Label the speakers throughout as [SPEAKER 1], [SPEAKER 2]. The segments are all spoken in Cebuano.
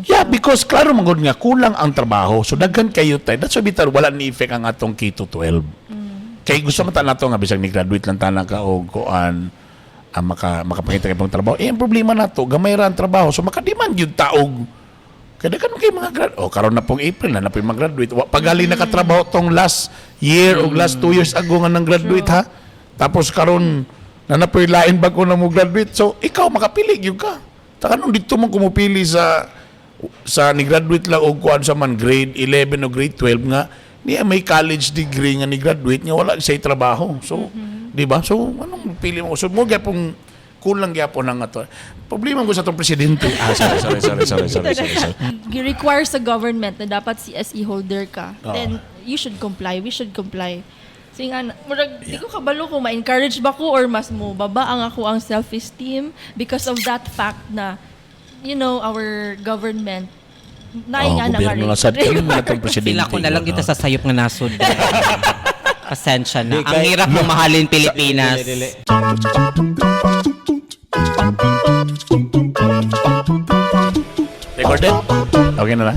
[SPEAKER 1] Yeah, because klaro man gud nga kulang ang trabaho. So daghan kayo tay. That's why bitar wala ni effect ang atong K to 12. Kay gusto man ta nato nga bisag ni graduate lang tanan ka og kuan ang makapakita kay pang trabaho. Eh ang problema nato, gamay ra ang trabaho. So makademand gyud taog. Kaya daghan man kay mga grad. Oh, karon na pong April na na po yung mga graduate. Wa pagali nakatrabaho tong last year o last 2 years ago nga nang graduate ha. Tapos karon na na po'y lain bago na mo graduate. So ikaw makapili gyud ka. Ta kanon dito man kumupili sa ni graduate lang og kuan sa man grade 11 o grade 12 nga niya may college degree nga ni graduate nga wala siya trabaho. So, di ba? So anong pili mo? So mo gyapon kulang gyapon ang ato. Problema ko sa atong presidente. Ah, sorry, sorry, sorry, sorry, sorry, sorry, sorry.
[SPEAKER 2] Gi-require sa government na dapat CSE holder ka.
[SPEAKER 1] Oo.
[SPEAKER 2] Then you should comply. We should comply. So nga, murag, di ko kabalo kung ma-encourage ba ko or mas mo baba ang ako ang self-esteem because of that fact na our government na
[SPEAKER 1] Oh,
[SPEAKER 2] nga na
[SPEAKER 1] gobyerno na sad karon man atong presidente.
[SPEAKER 3] Sila ko na lang kita sa sayop nga nasod. Pasensya na.
[SPEAKER 4] Di,
[SPEAKER 3] Ang hirap mo mahalin Pilipinas.
[SPEAKER 4] Dili, dili.
[SPEAKER 1] Recorded? Okay na na.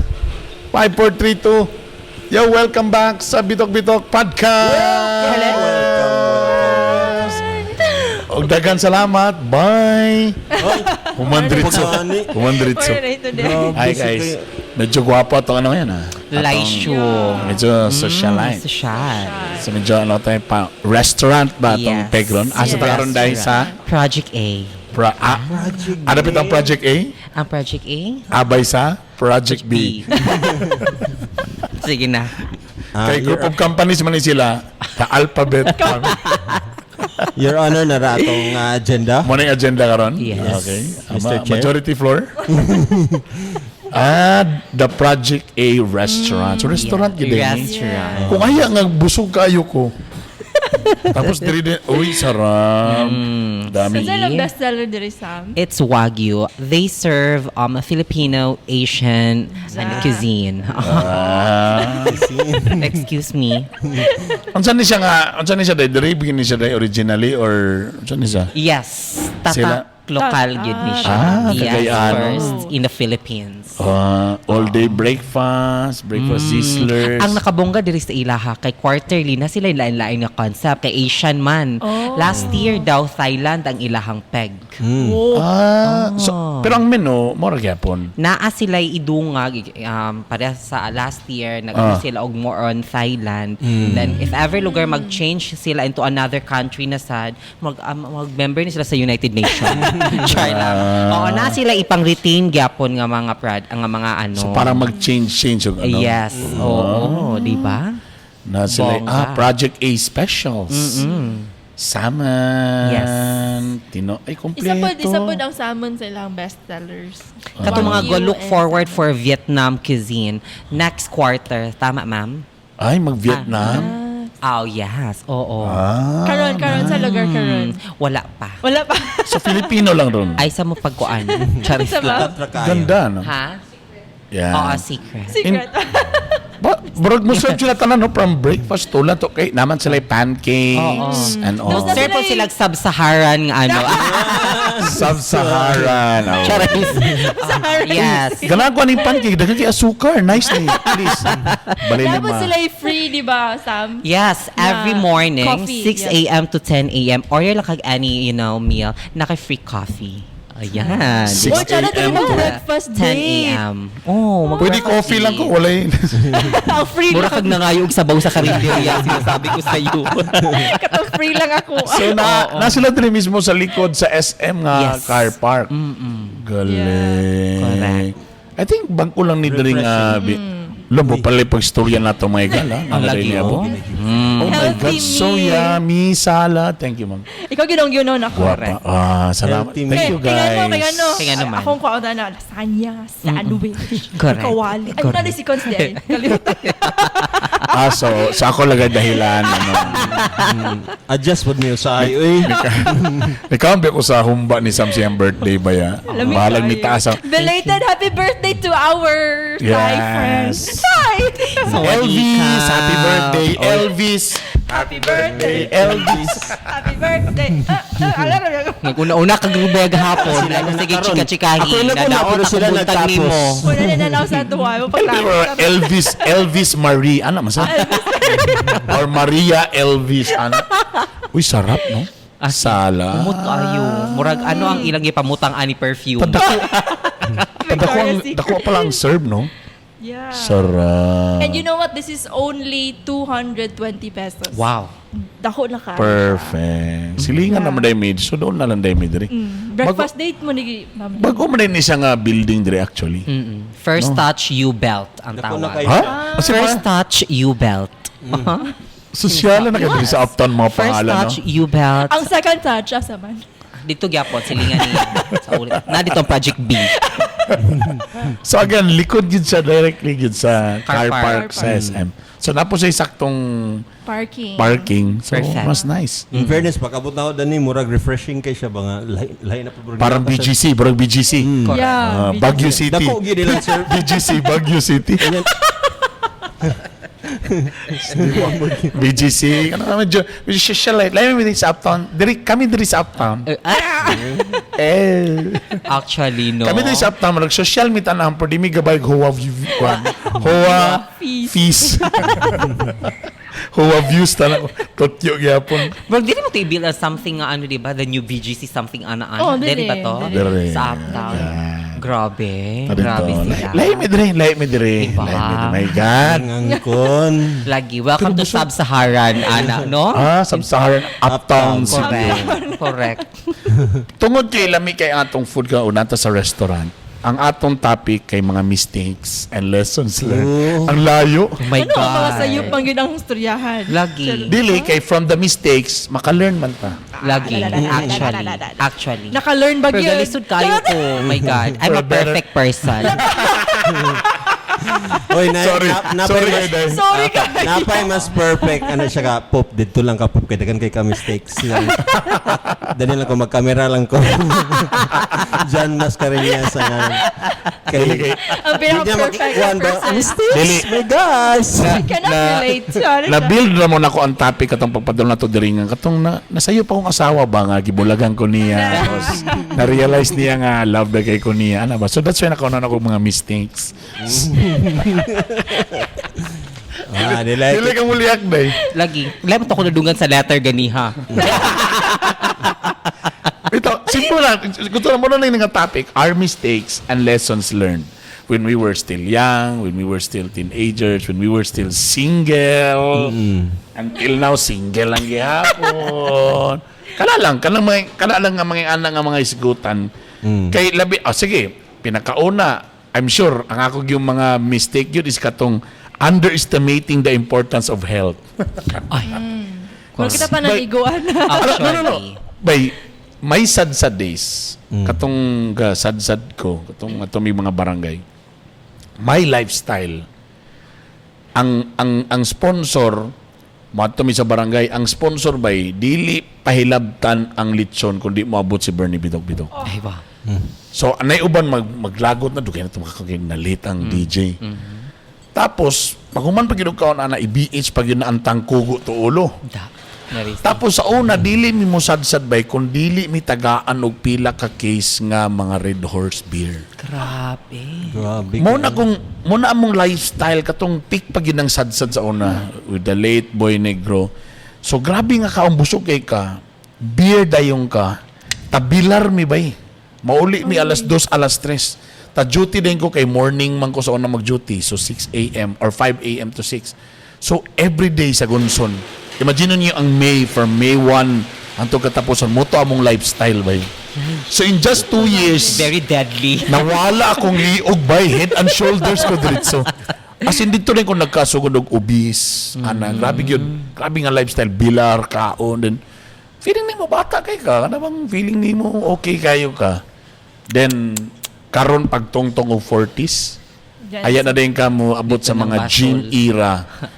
[SPEAKER 1] 5, 4, 3, 2. Yo, welcome back sa Bitok Bitok Podcast.
[SPEAKER 4] Welcome,
[SPEAKER 1] Og daghan salamat. Bye. Humandritso.
[SPEAKER 4] Pagani.
[SPEAKER 1] Humandritso.
[SPEAKER 4] Grabe
[SPEAKER 1] Hi
[SPEAKER 4] si
[SPEAKER 1] guys.
[SPEAKER 4] Kuya.
[SPEAKER 1] Medyo gwapo atong ano yan ah. Atong-
[SPEAKER 3] Laishu.
[SPEAKER 1] Medyo socialite.
[SPEAKER 3] Social.
[SPEAKER 1] So medyo ano tayo pa restaurant ba atong
[SPEAKER 3] Yes.
[SPEAKER 1] pegron? Asa ta karon dahil sa
[SPEAKER 3] Project A.
[SPEAKER 4] Project
[SPEAKER 1] ano pitong Project A?
[SPEAKER 3] Ang Project A?
[SPEAKER 1] Abay sa Project B.
[SPEAKER 3] Sige na.
[SPEAKER 4] Ah,
[SPEAKER 1] Kay group of companies man ni sila, the alphabet.
[SPEAKER 4] Your Honor, nara atong agenda.
[SPEAKER 1] Morning agenda karon?
[SPEAKER 3] Yes.
[SPEAKER 1] Okay.
[SPEAKER 4] Mr. Chair.
[SPEAKER 1] Majority floor. Ah, the Project A restaurant. So restaurant gyud eh.
[SPEAKER 3] Restaurant.
[SPEAKER 1] Kung aya nga busog kayo ko. Tapos diri din, uy, sarap. Dami.
[SPEAKER 2] Kasi lang bestseller diri, Sam.
[SPEAKER 3] It's Wagyu. They serve Filipino, Asian, and cuisine.
[SPEAKER 1] Ah.
[SPEAKER 3] Excuse me.
[SPEAKER 1] Unsa ni siya nga, unsa ni siya dai diri bigin ni siya dai originally or unsa ni siya?
[SPEAKER 3] Yes.
[SPEAKER 1] Sila-
[SPEAKER 3] Tatak lokal gyud ni siya.
[SPEAKER 1] Ah,
[SPEAKER 3] Yes,
[SPEAKER 1] Cagayano.
[SPEAKER 3] first in the Philippines.
[SPEAKER 1] Ah, all day breakfast, breakfast sizzlers.
[SPEAKER 3] Ang nakabongga diri sa ilaha kay quarterly na sila yung lain-lain nga concept kay Asian man.
[SPEAKER 2] Oh.
[SPEAKER 3] Last year daw Thailand ang ilahang peg.
[SPEAKER 2] Oh.
[SPEAKER 1] Ah, so, pero ang menu mura gyapon.
[SPEAKER 3] Naa sila idungag para sa last year nag sila og more on Thailand. Then if ever lugar mag-change sila into another country na sad mag member ni sila sa United Nations. Char lang. Oo, naa sila ipang retain gyapon nga mga prad nga mga ano.
[SPEAKER 1] So parang mag-change change og ano.
[SPEAKER 3] Yes. Oo, di ba?
[SPEAKER 1] Na sila,
[SPEAKER 3] Bongga.
[SPEAKER 1] ah, Project A specials. Salmon.
[SPEAKER 3] Yes.
[SPEAKER 1] Tino, ay, kompleto.
[SPEAKER 2] Isa pod ang salmon sa ilang bestsellers.
[SPEAKER 3] Kato mga go
[SPEAKER 2] Wagyu
[SPEAKER 3] look
[SPEAKER 2] and
[SPEAKER 3] forward for Vietnam cuisine next quarter. Tama, ma'am?
[SPEAKER 1] Ay, mag-Vietnam.
[SPEAKER 3] Oh, yes. Oo.
[SPEAKER 1] Ah.
[SPEAKER 2] Karon sa lugar karon.
[SPEAKER 3] Wala pa.
[SPEAKER 2] Wala pa.
[SPEAKER 1] So, Filipino lang ron.
[SPEAKER 3] Ay, sa mo pagkuan. Charis
[SPEAKER 2] Sa
[SPEAKER 3] lang.
[SPEAKER 4] Tatrakayo.
[SPEAKER 1] Ganda, no?
[SPEAKER 3] Ha?
[SPEAKER 1] Yeah.
[SPEAKER 3] Oo, secret.
[SPEAKER 2] Secret.
[SPEAKER 1] Ba, brog mo serve sila tanan, no? From breakfast to lunch. Okay, naman sila yung pancakes and all.
[SPEAKER 2] Tapos
[SPEAKER 3] Sir po sila sub-Saharan nga ano.
[SPEAKER 1] Sub-Saharan. Oh.
[SPEAKER 3] Charis. Yes.
[SPEAKER 1] Ganahan ko ni pancake. Daghan kay asukar. Nice ni. Please. Balili
[SPEAKER 2] Dapat
[SPEAKER 1] ma.
[SPEAKER 2] sila free, di ba, Sam?
[SPEAKER 3] Yes, every
[SPEAKER 2] Na
[SPEAKER 3] morning,
[SPEAKER 2] coffee,
[SPEAKER 3] 6 a.m. to 10 a.m. Order lang kag any, meal, naka-free coffee. Ayan.
[SPEAKER 1] 6
[SPEAKER 2] Oh, tsara
[SPEAKER 1] a.m.
[SPEAKER 2] tayo
[SPEAKER 1] to
[SPEAKER 2] breakfast
[SPEAKER 3] 10
[SPEAKER 2] date.
[SPEAKER 3] a.m. Oh, mag
[SPEAKER 1] Pwede coffee lang ko. Wala yun.
[SPEAKER 2] Ang free
[SPEAKER 3] Mura
[SPEAKER 2] lang.
[SPEAKER 3] kag nangayo og sabaw sa karinderya, sinasabi ko sa iyo.
[SPEAKER 2] Katong free lang ako.
[SPEAKER 1] So na sila diri mismo sa likod sa SM nga
[SPEAKER 3] Yes.
[SPEAKER 1] car park. Galing.
[SPEAKER 3] Correct.
[SPEAKER 1] I think bangko lang ni diri nga Alam mo pala pag istorya na ito mga gala.
[SPEAKER 3] Ang lagi oh.
[SPEAKER 1] Oh my God,
[SPEAKER 2] Healthy
[SPEAKER 1] so
[SPEAKER 2] meal.
[SPEAKER 1] yummy salad. Thank you, ma'am.
[SPEAKER 2] Ikaw ginong yun ako.
[SPEAKER 1] Guwapa. Ah, salamat.
[SPEAKER 4] Healthy
[SPEAKER 1] Thank you,
[SPEAKER 2] Kay ano, kay
[SPEAKER 1] guys.
[SPEAKER 2] ano.
[SPEAKER 3] Kay ano man.
[SPEAKER 2] Akong kuha na lasagna, sandwich,
[SPEAKER 3] Correct.
[SPEAKER 2] kawali. Ay,
[SPEAKER 3] Correct.
[SPEAKER 2] na si Cons di ay. Kalimutan.
[SPEAKER 1] Ah, so, sa ako lagay dahilan. Ano.
[SPEAKER 4] Adjust pod niyo sa ay. Uy.
[SPEAKER 1] Nakaambi ko sa humba ni Sam siyang birthday ba ya?
[SPEAKER 2] Lamig
[SPEAKER 1] Bahalag ni
[SPEAKER 2] kayo.
[SPEAKER 1] taas ang
[SPEAKER 2] Belated happy birthday to our Thai friend.
[SPEAKER 1] Yes.
[SPEAKER 2] Thai!
[SPEAKER 1] Elvis! Happy birthday, Elvis!
[SPEAKER 2] Happy birthday.
[SPEAKER 1] Elvis.
[SPEAKER 2] Happy birthday. Ah, ah, alam na ako.
[SPEAKER 3] Nag-una-una kag gahapon.
[SPEAKER 4] Sila na
[SPEAKER 3] Sige,
[SPEAKER 4] nakaron.
[SPEAKER 3] chika-chikahin.
[SPEAKER 4] Ako yung nag-una,
[SPEAKER 3] Nadaot
[SPEAKER 4] pero
[SPEAKER 3] akong
[SPEAKER 4] sila
[SPEAKER 3] buntag
[SPEAKER 4] nagtapos.
[SPEAKER 3] nimo.
[SPEAKER 2] Wala na nalaw sa tuwa. Mo paglagot.
[SPEAKER 1] Elvis, Elvis Marie. Ano, masa? Or Maria Elvis. Ano? Uy, sarap, no?
[SPEAKER 3] Ah,
[SPEAKER 1] Sala.
[SPEAKER 3] Umot kayo. Murag ano ang ilang gipamutang ani perfume.
[SPEAKER 1] Tadako, tadako, ang,
[SPEAKER 2] Victoria's Secret.
[SPEAKER 1] dako pala ang serve, no?
[SPEAKER 2] Yeah.
[SPEAKER 1] Sarap.
[SPEAKER 2] And you know what? This is only 220 pesos.
[SPEAKER 3] Wow.
[SPEAKER 2] Dako na ka.
[SPEAKER 1] Perfect. Silingan naman dahil made. So doon na lang dahil made.
[SPEAKER 2] Breakfast date mo ni Ma'am.
[SPEAKER 1] Bago man din siya nga building dire actually.
[SPEAKER 3] First touch you belt ang
[SPEAKER 4] Dako na
[SPEAKER 3] tawag.
[SPEAKER 4] kayo.
[SPEAKER 1] Ha? Kasi
[SPEAKER 3] First touch you belt.
[SPEAKER 1] Sosyal na kaya sa Uptown mga
[SPEAKER 3] First
[SPEAKER 1] pangalan,
[SPEAKER 3] touch
[SPEAKER 1] no?
[SPEAKER 3] you belt.
[SPEAKER 2] Ang second touch, asa man?
[SPEAKER 3] Dito gyapon silingan ni sa ulit. Na dito ang Project B.
[SPEAKER 1] So again, likod yun siya directly yun sa car
[SPEAKER 3] Car park.
[SPEAKER 1] park sa SM. So napo siya saktong
[SPEAKER 2] Parking.
[SPEAKER 1] parking. So
[SPEAKER 3] Perfect.
[SPEAKER 1] mas nice.
[SPEAKER 4] In fairness, pag-abot na ako dani, murag refreshing kay siya ba nga, lahi, lahi na pa
[SPEAKER 1] Parang BGC, parang BGC.
[SPEAKER 3] Correct.
[SPEAKER 2] Yeah.
[SPEAKER 1] Ah, Baguio City.
[SPEAKER 4] Dako gyud nilang sir.
[SPEAKER 1] BGC, Baguio City. BGC, ano naman medyo, medyo social life. Lahi mi sa Uptown. Diri, kami diri sa Uptown.
[SPEAKER 3] Eh, ah,
[SPEAKER 1] Eh.
[SPEAKER 3] actually no.
[SPEAKER 1] Kami diri sa Uptown, mag social meet anang por di mi gabay hoa view kwan. Hoa
[SPEAKER 2] Fees.
[SPEAKER 1] fees. Hoa views tanan. Totyo gyapon.
[SPEAKER 3] Well, dili mo to i-build as something nga ano, di ba? The new BGC something ana-ana.
[SPEAKER 2] Oh,
[SPEAKER 3] dili
[SPEAKER 2] dili.
[SPEAKER 3] ba to?
[SPEAKER 1] Dili.
[SPEAKER 3] Sa Uptown.
[SPEAKER 1] Yeah.
[SPEAKER 3] Grabe.
[SPEAKER 1] Dito.
[SPEAKER 3] Grabe sila.
[SPEAKER 1] Lahi mi diri, lahi mi diri.
[SPEAKER 3] Diba?
[SPEAKER 1] Lahi mi diri. My God.
[SPEAKER 4] Ngangkon.
[SPEAKER 3] Lagi. Welcome to Sub-Saharan, ana, no?
[SPEAKER 1] Ah, Sub-Saharan Uptown City.
[SPEAKER 3] Correct. Correct.
[SPEAKER 1] Tungod kay lami kay atong food ka unata sa restaurant. Ang atong topic kay mga mistakes and lessons learned.
[SPEAKER 4] Oh.
[SPEAKER 1] Ang layo.
[SPEAKER 3] Oh my
[SPEAKER 2] Ano
[SPEAKER 3] God.
[SPEAKER 2] ang mga sayop pang yun ang istoryahan?
[SPEAKER 3] Lagi.
[SPEAKER 1] Dili kay from the mistakes maka-learn man ta.
[SPEAKER 3] Lagi.
[SPEAKER 2] Ah,
[SPEAKER 3] Actually. Actually.
[SPEAKER 2] Naka-learn ba
[SPEAKER 3] Pero
[SPEAKER 2] yun?
[SPEAKER 3] galisod kayo ko. Oh my God. I'm
[SPEAKER 1] For
[SPEAKER 3] a
[SPEAKER 1] a better-
[SPEAKER 3] perfect person.
[SPEAKER 4] Oy, na,
[SPEAKER 1] Sorry.
[SPEAKER 4] na, napay
[SPEAKER 1] Sorry,
[SPEAKER 4] mas,
[SPEAKER 1] Day.
[SPEAKER 2] Sorry guys.
[SPEAKER 4] napay mas perfect ano siya ka pop didto lang ka pop kay daghan kay ka mistakes lang. Dali lang ko magkamera lang ko. John Mascareñas ang kay
[SPEAKER 1] Dili kay
[SPEAKER 2] Ang
[SPEAKER 4] Di niya
[SPEAKER 2] pinaka-perfect
[SPEAKER 4] makikuan ba?
[SPEAKER 2] person.
[SPEAKER 4] Mistakes?
[SPEAKER 1] Dili.
[SPEAKER 4] My gosh!
[SPEAKER 2] I cannot relate. Sorry.
[SPEAKER 1] Na-build ra mo nako ang topic katong pagpadol na to diri nga katong na, nasayo pa akong asawa ba nga gibulagan ko niya. Tapos na-realize niya nga love na kay ko niya. Ano ba? So that's why nakauna na ko mga mistakes.
[SPEAKER 4] Ah, nila.
[SPEAKER 1] Dili ka muliak day.
[SPEAKER 3] Lagi. Wala mo to ko nadungan sa letter ganiha.
[SPEAKER 1] Ito, simple lang. Gusto na mo na lang nga topic, our mistakes and lessons learned. When we were still young, when we were still teenagers, when we were still single. Until now, single lang gihapon. Kana lang, kanang mga, kana lang nga mga anak nga mga isgutan. Kay labi, oh, sige, pinakauna, I'm sure, ang ako yung mga mistake yun is katong underestimating the importance of health.
[SPEAKER 3] Ay.
[SPEAKER 2] Wala kita pa naliguan.
[SPEAKER 3] Actually.
[SPEAKER 1] No, no, no. Bay, may sad-sad days. Katong sad-sad ko, katong atong may mga barangay. My lifestyle. Ang sponsor moadto mi sa barangay, ang sponsor bay dili pahilabtan ang litson kundi moabot si Bernie Bidog Bidog.
[SPEAKER 3] Ay ba.
[SPEAKER 1] So anay uban maglagot na dugay na tumakakagay na late ang DJ. Tapos pag human pag kaon ana i-BH pag yun na ang tangkugo to ulo.
[SPEAKER 3] Da. Narisi.
[SPEAKER 1] Tapos sa una dili mi mo sad-sad bay kun dili mi tagaan og pila ka case nga mga Red Horse beer.
[SPEAKER 3] Grabe.
[SPEAKER 4] Grabe.
[SPEAKER 1] Mo na kung mo na among lifestyle katong peak pag yun ang sad-sad sa una with the late Boy Negro. So grabe nga ka ang busog kay ka. Beer dayong ka. Tabilar mi bay. Mauli mi alas 2, alas 3. Ta duty din ko kay morning man ko sa una mag-duty. So 6 a.m. or 5 a.m. to 6. So every day sa Gunson. Imagine niyo ang May from May 1 hantong katapusan mo to among lifestyle bay. So in just 2 years
[SPEAKER 3] Very deadly.
[SPEAKER 1] nawala akong liog bay head and shoulders ko diretso. As in dito rin ko nagkasugod og obese. Ana, grabe gyud. Grabe nga lifestyle bilar kaon then feeling nimo bata kay ka, kana bang feeling nimo okay kayo ka. Then karon pagtungtong og 40s, ayan na din ka mo abot sa
[SPEAKER 3] Dito ng
[SPEAKER 1] mga
[SPEAKER 3] basol.
[SPEAKER 1] gym era.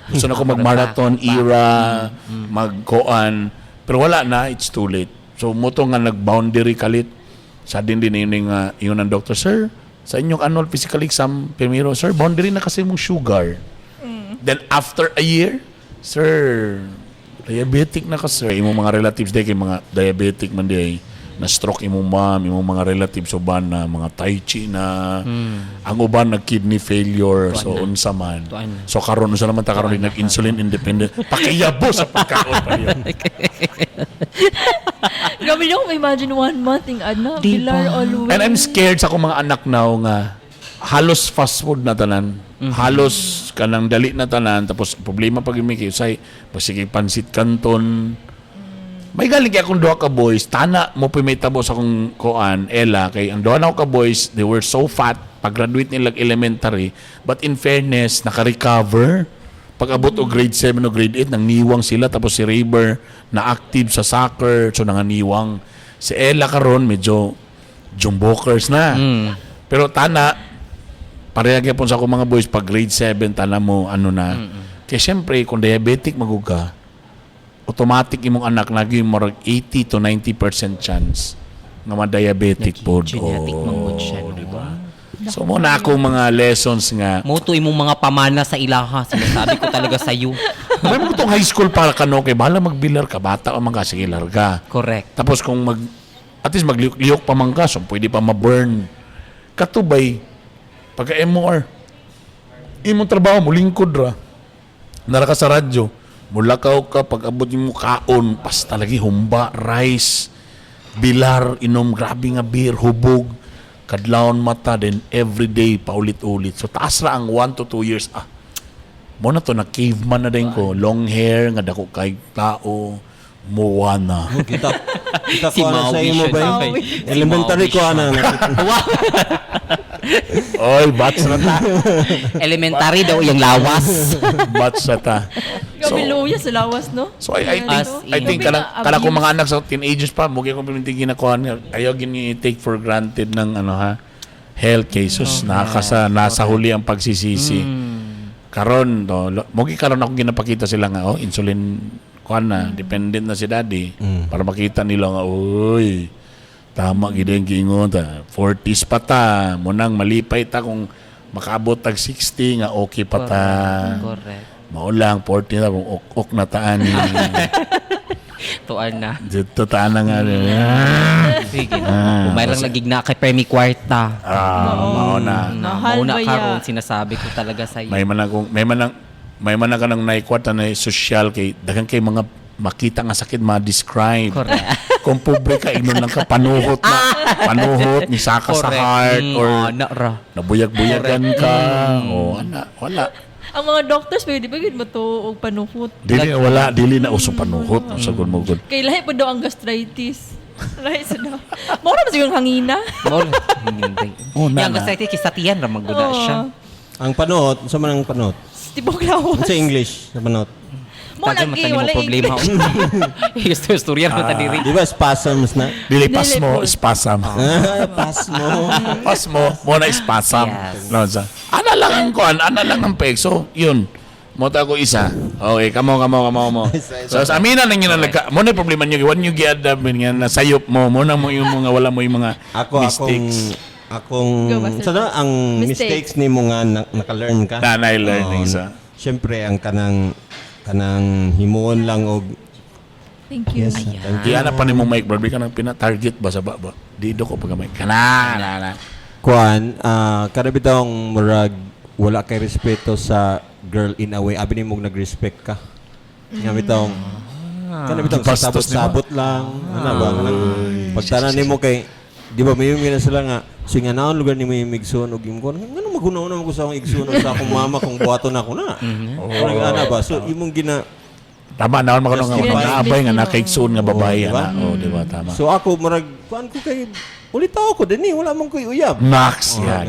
[SPEAKER 1] Gusto na ko mag-marathon era, magkoan. Pero wala na, it's too late. So mo to nga nag-boundary kalit. Sa din din yun nga yun ang doctor, sir, sa inyong annual physical exam, primero, sir, boundary na kasi mong sugar. Then after a year, sir, Diabetic na ka, sir. Imong mga relatives di kay mga diabetic man di na stroke imong mom, imong mga relatives uban na mga tai chi na, ang uban nag kidney failure, so unsa man.
[SPEAKER 3] Tuan na.
[SPEAKER 1] So karon, unsa naman ta karon, nag insulin independent. Pakiyabo sa pagkaon pa yun.
[SPEAKER 2] Grabe niyo kung imagine one month ing ana,
[SPEAKER 3] Diba?
[SPEAKER 2] bilar always.
[SPEAKER 1] And I'm scared sa akong mga anak now nga halos fast food na tanan. Halos kanang dali na tanan, tapos problema pag kay say sige pansit canton. May galing kay akong duha ka boys, tana mo pa may tabo sa akong kuan, Ella, kay ang duha na ako ka boys, they were so fat pag graduate nila elementary, but in fairness, naka-recover. Pag abot og grade 7 o grade 8, nangniwang sila, tapos si Raber na active sa soccer, so nanganiwang. Si Ella karon medyo jumbokers na. Pero tana, pareha gyapon sa akong mga boys, pag grade 7, tana mo, ano na. Kaya siyempre, kung diabetic magug ka, automatic imong anak lagi murag 80 to 90% chance nga ma-diabetic pod.
[SPEAKER 3] Genetic man gud siya, no?
[SPEAKER 1] Di ba? So mo na akong mga lessons nga
[SPEAKER 3] Mo to imong mga pamana sa ilaha, sinasabi ko talaga sa iyo.
[SPEAKER 1] May mga itong high school para ka no, kay bahala magbilar ka, bata pa man ka, sige larga.
[SPEAKER 3] Correct.
[SPEAKER 1] Tapos kung mag, at least magliyok pa man ka, so pwede pa ma-burn. Katubay, pagka MOR, imong trabaho, mulingkod ra. Nara ka sa radyo, mulakaw ka, pag abot mo kaon, pasta lagi, humba, rice, bilar, inom, grabe nga beer, hubog, kadlawon mata, then everyday, paulit-ulit. So taas ra ang 1 to 2 years. Ah, mo na to, na caveman na din ko. Long hair, nga dako kay tao, Moana.
[SPEAKER 4] Kita kita
[SPEAKER 3] Si
[SPEAKER 4] ko ana sa
[SPEAKER 3] Maui
[SPEAKER 4] imo
[SPEAKER 3] siya
[SPEAKER 4] ba?
[SPEAKER 3] na.
[SPEAKER 4] Elementary ko ana.
[SPEAKER 3] Wow.
[SPEAKER 1] Oy, bats na ta.
[SPEAKER 3] Elementary daw yung lawas.
[SPEAKER 1] Bats na ta.
[SPEAKER 2] Grabe luya sa lawas, no?
[SPEAKER 1] So I think
[SPEAKER 3] As
[SPEAKER 1] I think
[SPEAKER 2] in.
[SPEAKER 1] kanang
[SPEAKER 2] Grabe
[SPEAKER 1] kanang kong
[SPEAKER 2] abuse.
[SPEAKER 1] mga anak sa teenagers pa mo kay kung piminti ginakuan ayaw gini take for granted ng ano ha, health cases nakasa nasa huli ang pagsisisi. Karon to mo gi karon akong ginapakita sila nga, oh, insulin kuan na, dependent na si daddy, para makita nila nga, uy, tama gid ang giingon ta, 40s pa ta mo nang malipay ta kung makaabot tag 60 nga okay pa ta.
[SPEAKER 3] Correct.
[SPEAKER 1] Mao lang 40 na kung ok-ok na taan ni.
[SPEAKER 3] Tuan na.
[SPEAKER 1] Dito taan na nga.
[SPEAKER 3] Sige na. Umay lang lagig na kay Permi Kwarta.
[SPEAKER 1] Ah, mao na.
[SPEAKER 2] Mahal
[SPEAKER 3] Mauna
[SPEAKER 2] ba ya?
[SPEAKER 3] karon sinasabi ko talaga sa iyo.
[SPEAKER 1] May man ang kanang naikwata na social kay daghan kay mga makita nga sakit ma-describe.
[SPEAKER 3] Correct.
[SPEAKER 1] Kung pobre ka, ingnon lang ka panuhot na panuhot ni saka sa heart or
[SPEAKER 3] Ana ra.
[SPEAKER 1] nabuyag-buyagan ka o ana wala.
[SPEAKER 2] Ang mga doctors, pwede ba gid mo to og panuhot?
[SPEAKER 1] Dili wala, dili na uso panuhot sa gud mo gud.
[SPEAKER 2] Kay lahi po daw ang gastritis. Lahi sa daw. Mao ra ba siguro ang hangina?
[SPEAKER 3] Mo hindi.
[SPEAKER 1] Oh, na,
[SPEAKER 3] Yang
[SPEAKER 1] na.
[SPEAKER 3] gastritis kay satian ra magguda
[SPEAKER 2] Oo.
[SPEAKER 3] siya.
[SPEAKER 4] Ang panuot, sa man ang panuot?
[SPEAKER 2] Tibok lawas.
[SPEAKER 4] Sa English, sa panuot.
[SPEAKER 2] Mo
[SPEAKER 3] Tagal
[SPEAKER 2] lagi
[SPEAKER 3] mata nimo
[SPEAKER 2] wala
[SPEAKER 3] problema.
[SPEAKER 2] English.
[SPEAKER 3] Istorya ra ta diri.
[SPEAKER 4] Di ba spasms na?
[SPEAKER 1] Dili pas
[SPEAKER 2] Dili
[SPEAKER 1] mo
[SPEAKER 2] po.
[SPEAKER 1] spasm.
[SPEAKER 4] Ah, pas mo.
[SPEAKER 1] Pas mo mo na spasm.
[SPEAKER 3] Yes.
[SPEAKER 1] No, sa. Ana lang ang kuan, ana lang ang peg. So, yun. Mo ta ko isa. Okay, kamo kamo kamo mo. So sa amina nang yun nagka mo na problema niyo, when you get up nga nasayop mo, mo na mo yung mga wala mo yung mga
[SPEAKER 4] Ako akong
[SPEAKER 1] mistakes.
[SPEAKER 4] Akong
[SPEAKER 2] Go, Master.
[SPEAKER 4] sa na, ang
[SPEAKER 2] Mistakes.
[SPEAKER 4] mistakes ni mo nga na, naka-learn ka.
[SPEAKER 1] Na, na-learning
[SPEAKER 4] Oo.
[SPEAKER 1] sa.
[SPEAKER 4] Siyempre ang kanang kanang himuon lang og
[SPEAKER 2] Thank you.
[SPEAKER 4] yes. Thank
[SPEAKER 1] Di
[SPEAKER 4] you.
[SPEAKER 1] ana pa nimo mic bro, di ka nang pina-target ba sa ba? Dito ko pag mic. Kana na na.
[SPEAKER 4] Kuan, kada bitawng murag wala kay respeto sa girl in a way, abi nimo nag-respect ka. Nga bitawng kana bitawng
[SPEAKER 1] Gibastos nimo.
[SPEAKER 4] sabot-sabot lang, ana ba kanang pagtanan nimo kay di ba may na sila nga so nga naon lugar ni may igsoon og imong kuan ngano magunaw na ko sa akong igsoon og sa akong mama kung buhaton ako na. Murag ana ba so imong gina
[SPEAKER 1] Tama naon man kuno nga
[SPEAKER 4] Justify.
[SPEAKER 1] naabay nga nakaigsoon nga babae
[SPEAKER 4] Oo, di ba?
[SPEAKER 1] ana. Oh, di ba tama.
[SPEAKER 4] So ako murag kuan ko kay ulit ako dinhi wala man koy uyab.
[SPEAKER 1] Max, yeah.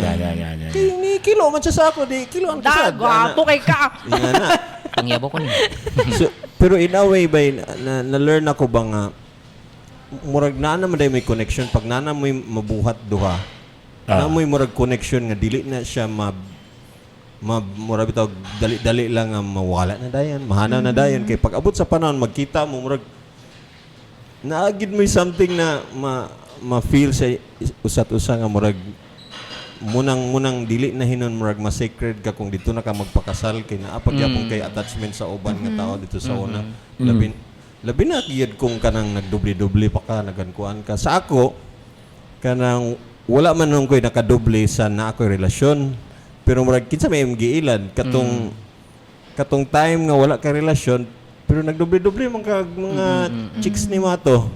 [SPEAKER 4] Kay ni kilo man siya sa ako di kilo ang
[SPEAKER 2] Da,
[SPEAKER 4] kasad.
[SPEAKER 2] gwapo kay ka.
[SPEAKER 4] Nga na.
[SPEAKER 3] Pangyabo ko ni.
[SPEAKER 4] So, pero in a way ba na learn ako ba nga murag naa naman day may connection pag naa na mo'y mabuhat duha.
[SPEAKER 1] Ah.
[SPEAKER 4] Na mo'y murag connection nga dili na siya ma ma murag bitaw dali-dali lang nga mawala na dayon, mahanaw na dayon kay pag abot sa panahon magkita mo murag naagid mo'y something na ma ma-feel sa usat usa nga murag Munang dili na hinon murag mas sacred ka kung dito na ka magpakasal kay naa pagyapon kay attachment sa uban nga tao dito sa una. Labi labi na gyud kung kanang nagdoble-doble pa ka, nagankuan ka. Sa ako kanang wala man nung ko'y nakadoble sa naa ko'y relasyon. Pero murag kinsa may giilan katong katong time nga wala kay relasyon pero nagdoble-doble man kag mga chicks ni mato.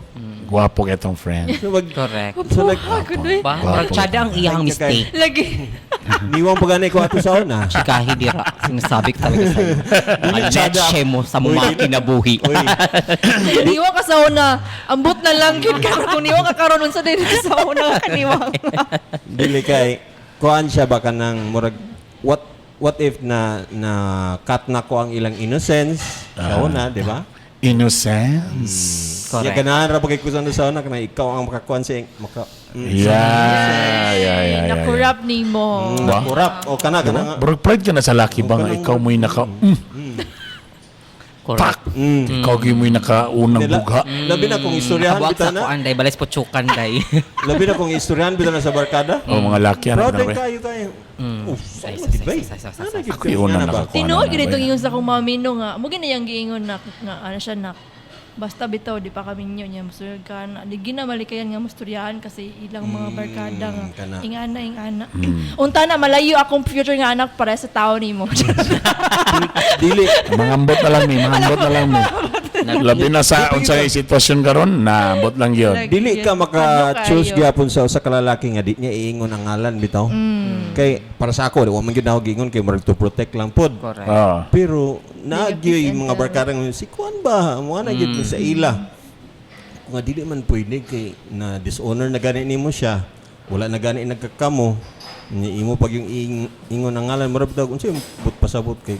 [SPEAKER 1] Gwapo kay tong friend.
[SPEAKER 4] So mag
[SPEAKER 3] Correct.
[SPEAKER 4] so nag
[SPEAKER 2] Kudoy.
[SPEAKER 3] Ba, murag tsada ang iyang mistake.
[SPEAKER 2] Lagi.
[SPEAKER 4] niwang pagani ko ato sa una.
[SPEAKER 3] Chikahi dira. Sinasabi ko talaga sa'yo. Ang
[SPEAKER 4] tsada.
[SPEAKER 3] leche mo sa mga kinabuhi.
[SPEAKER 4] Uy,
[SPEAKER 2] Niwa ka sa una. Ambot na lang gyud karon kung niwa ka karon unsa din sa una kaniwang.
[SPEAKER 4] Dili kay kuan siya ba kanang murag what if na na cut na ko ang ilang innocence sa una, di ba?
[SPEAKER 1] Innocence.
[SPEAKER 4] Correct.
[SPEAKER 3] Correct.
[SPEAKER 4] Ganahan ra pag kusan sa una kana ikaw ang makakuan sa maka
[SPEAKER 1] Yeah.
[SPEAKER 2] Na-corrupt nimo.
[SPEAKER 1] Ba?
[SPEAKER 4] Kurap o kana kana nga.
[SPEAKER 1] Bro, pride ka na sa laki ba nga ikaw mo'y naka
[SPEAKER 3] Correct.
[SPEAKER 1] pak! Ikaw gyud mo'y nakaunang
[SPEAKER 4] Nila-
[SPEAKER 1] bugha.
[SPEAKER 4] Labi na kung istoryahan
[SPEAKER 3] Kabuak
[SPEAKER 4] bitaw
[SPEAKER 3] sa
[SPEAKER 4] na.
[SPEAKER 3] kuan day, balis po tsukan day.
[SPEAKER 4] Labi na kung istoryahan bitaw na sa barkada.
[SPEAKER 1] O mga laki ano
[SPEAKER 4] Proud
[SPEAKER 1] na
[SPEAKER 4] din
[SPEAKER 1] ba?
[SPEAKER 4] kayo kayo. Uff,
[SPEAKER 3] Ay,
[SPEAKER 4] sa
[SPEAKER 3] ay,
[SPEAKER 4] di ba?
[SPEAKER 3] ay, ay, ay, ay, ay.
[SPEAKER 4] Ano
[SPEAKER 1] Ako yung una nakakuha.
[SPEAKER 2] Tinuod
[SPEAKER 1] na
[SPEAKER 2] gyud
[SPEAKER 1] ba
[SPEAKER 2] itong
[SPEAKER 1] yan?
[SPEAKER 2] ingon sa akong mami no nga. Mo gina yang giingon na nga ano siya na basta bitaw di pa kami niyo niya musulod ka na di ginamalikayan nga mustoryahan kasi ilang mga barkada nga
[SPEAKER 4] kana.
[SPEAKER 2] ingana ingana. Unta na malayo akong future nga anak para sa tao nimo.
[SPEAKER 4] Dili.
[SPEAKER 1] Mangambot na lang mi, mangambot na lang mi. Labi na sa unsay sitwasyon karon, na ambot lang gyud.
[SPEAKER 4] Dili ka
[SPEAKER 2] Ano
[SPEAKER 4] maka-choose
[SPEAKER 2] kayo?
[SPEAKER 4] gyapon sa usa ka lalaki nga di niya iingon ang ngalan bitaw. Kay para sa ako, wa man gyud ako giingon kay murag to protect lang pod.
[SPEAKER 3] Correct.
[SPEAKER 1] Oh.
[SPEAKER 4] Pero naagyoy
[SPEAKER 2] Dili ka
[SPEAKER 4] mga
[SPEAKER 2] peace and
[SPEAKER 4] barkada nga si kuan ba mo na gyud sa ila. Kung nga dili man pwede kay na dishonor na gani nimo siya, wala na gani nagkakamo ni imo pag yung ingon ang ngalan murag bitaw unsa yung but pasabot kay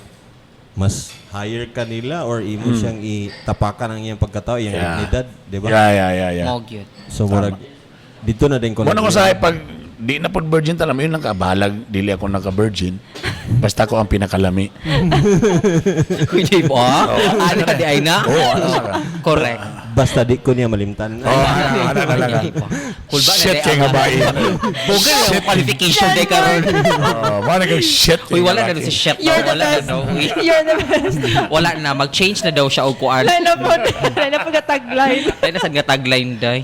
[SPEAKER 4] mas higher ka nila or imo siyang itapakan ang iyang pagkatao, iyang dignidad, di ba?
[SPEAKER 1] Yeah.
[SPEAKER 3] Mo gyud.
[SPEAKER 4] So murag dito na din ko
[SPEAKER 1] Muna ko sa pag di na pod virgin talam yun lang kabalag dili ako naka-virgin. Basta ko ang pinakalami.
[SPEAKER 3] Kuy ba? Ano ka di ay na?
[SPEAKER 1] Oo, ano ka?
[SPEAKER 3] Correct.
[SPEAKER 4] Basta di ko niya malimtan.
[SPEAKER 1] Oh, ano, ano, ano, ano.
[SPEAKER 3] Kulba na
[SPEAKER 1] Shit
[SPEAKER 3] day
[SPEAKER 1] kay
[SPEAKER 3] ang
[SPEAKER 1] nga bae.
[SPEAKER 3] Bugay ang qualification day karon.
[SPEAKER 1] Oh, mana kang shit.
[SPEAKER 3] Uy, wala na si shit.
[SPEAKER 2] You're the
[SPEAKER 3] Wala na
[SPEAKER 2] best.
[SPEAKER 3] daw. Uy.
[SPEAKER 2] You're the best.
[SPEAKER 3] Wala na mag-change na daw siya og kuan.
[SPEAKER 2] Wala na po. Wala na po tagline.
[SPEAKER 3] Ay na sad nga tagline day.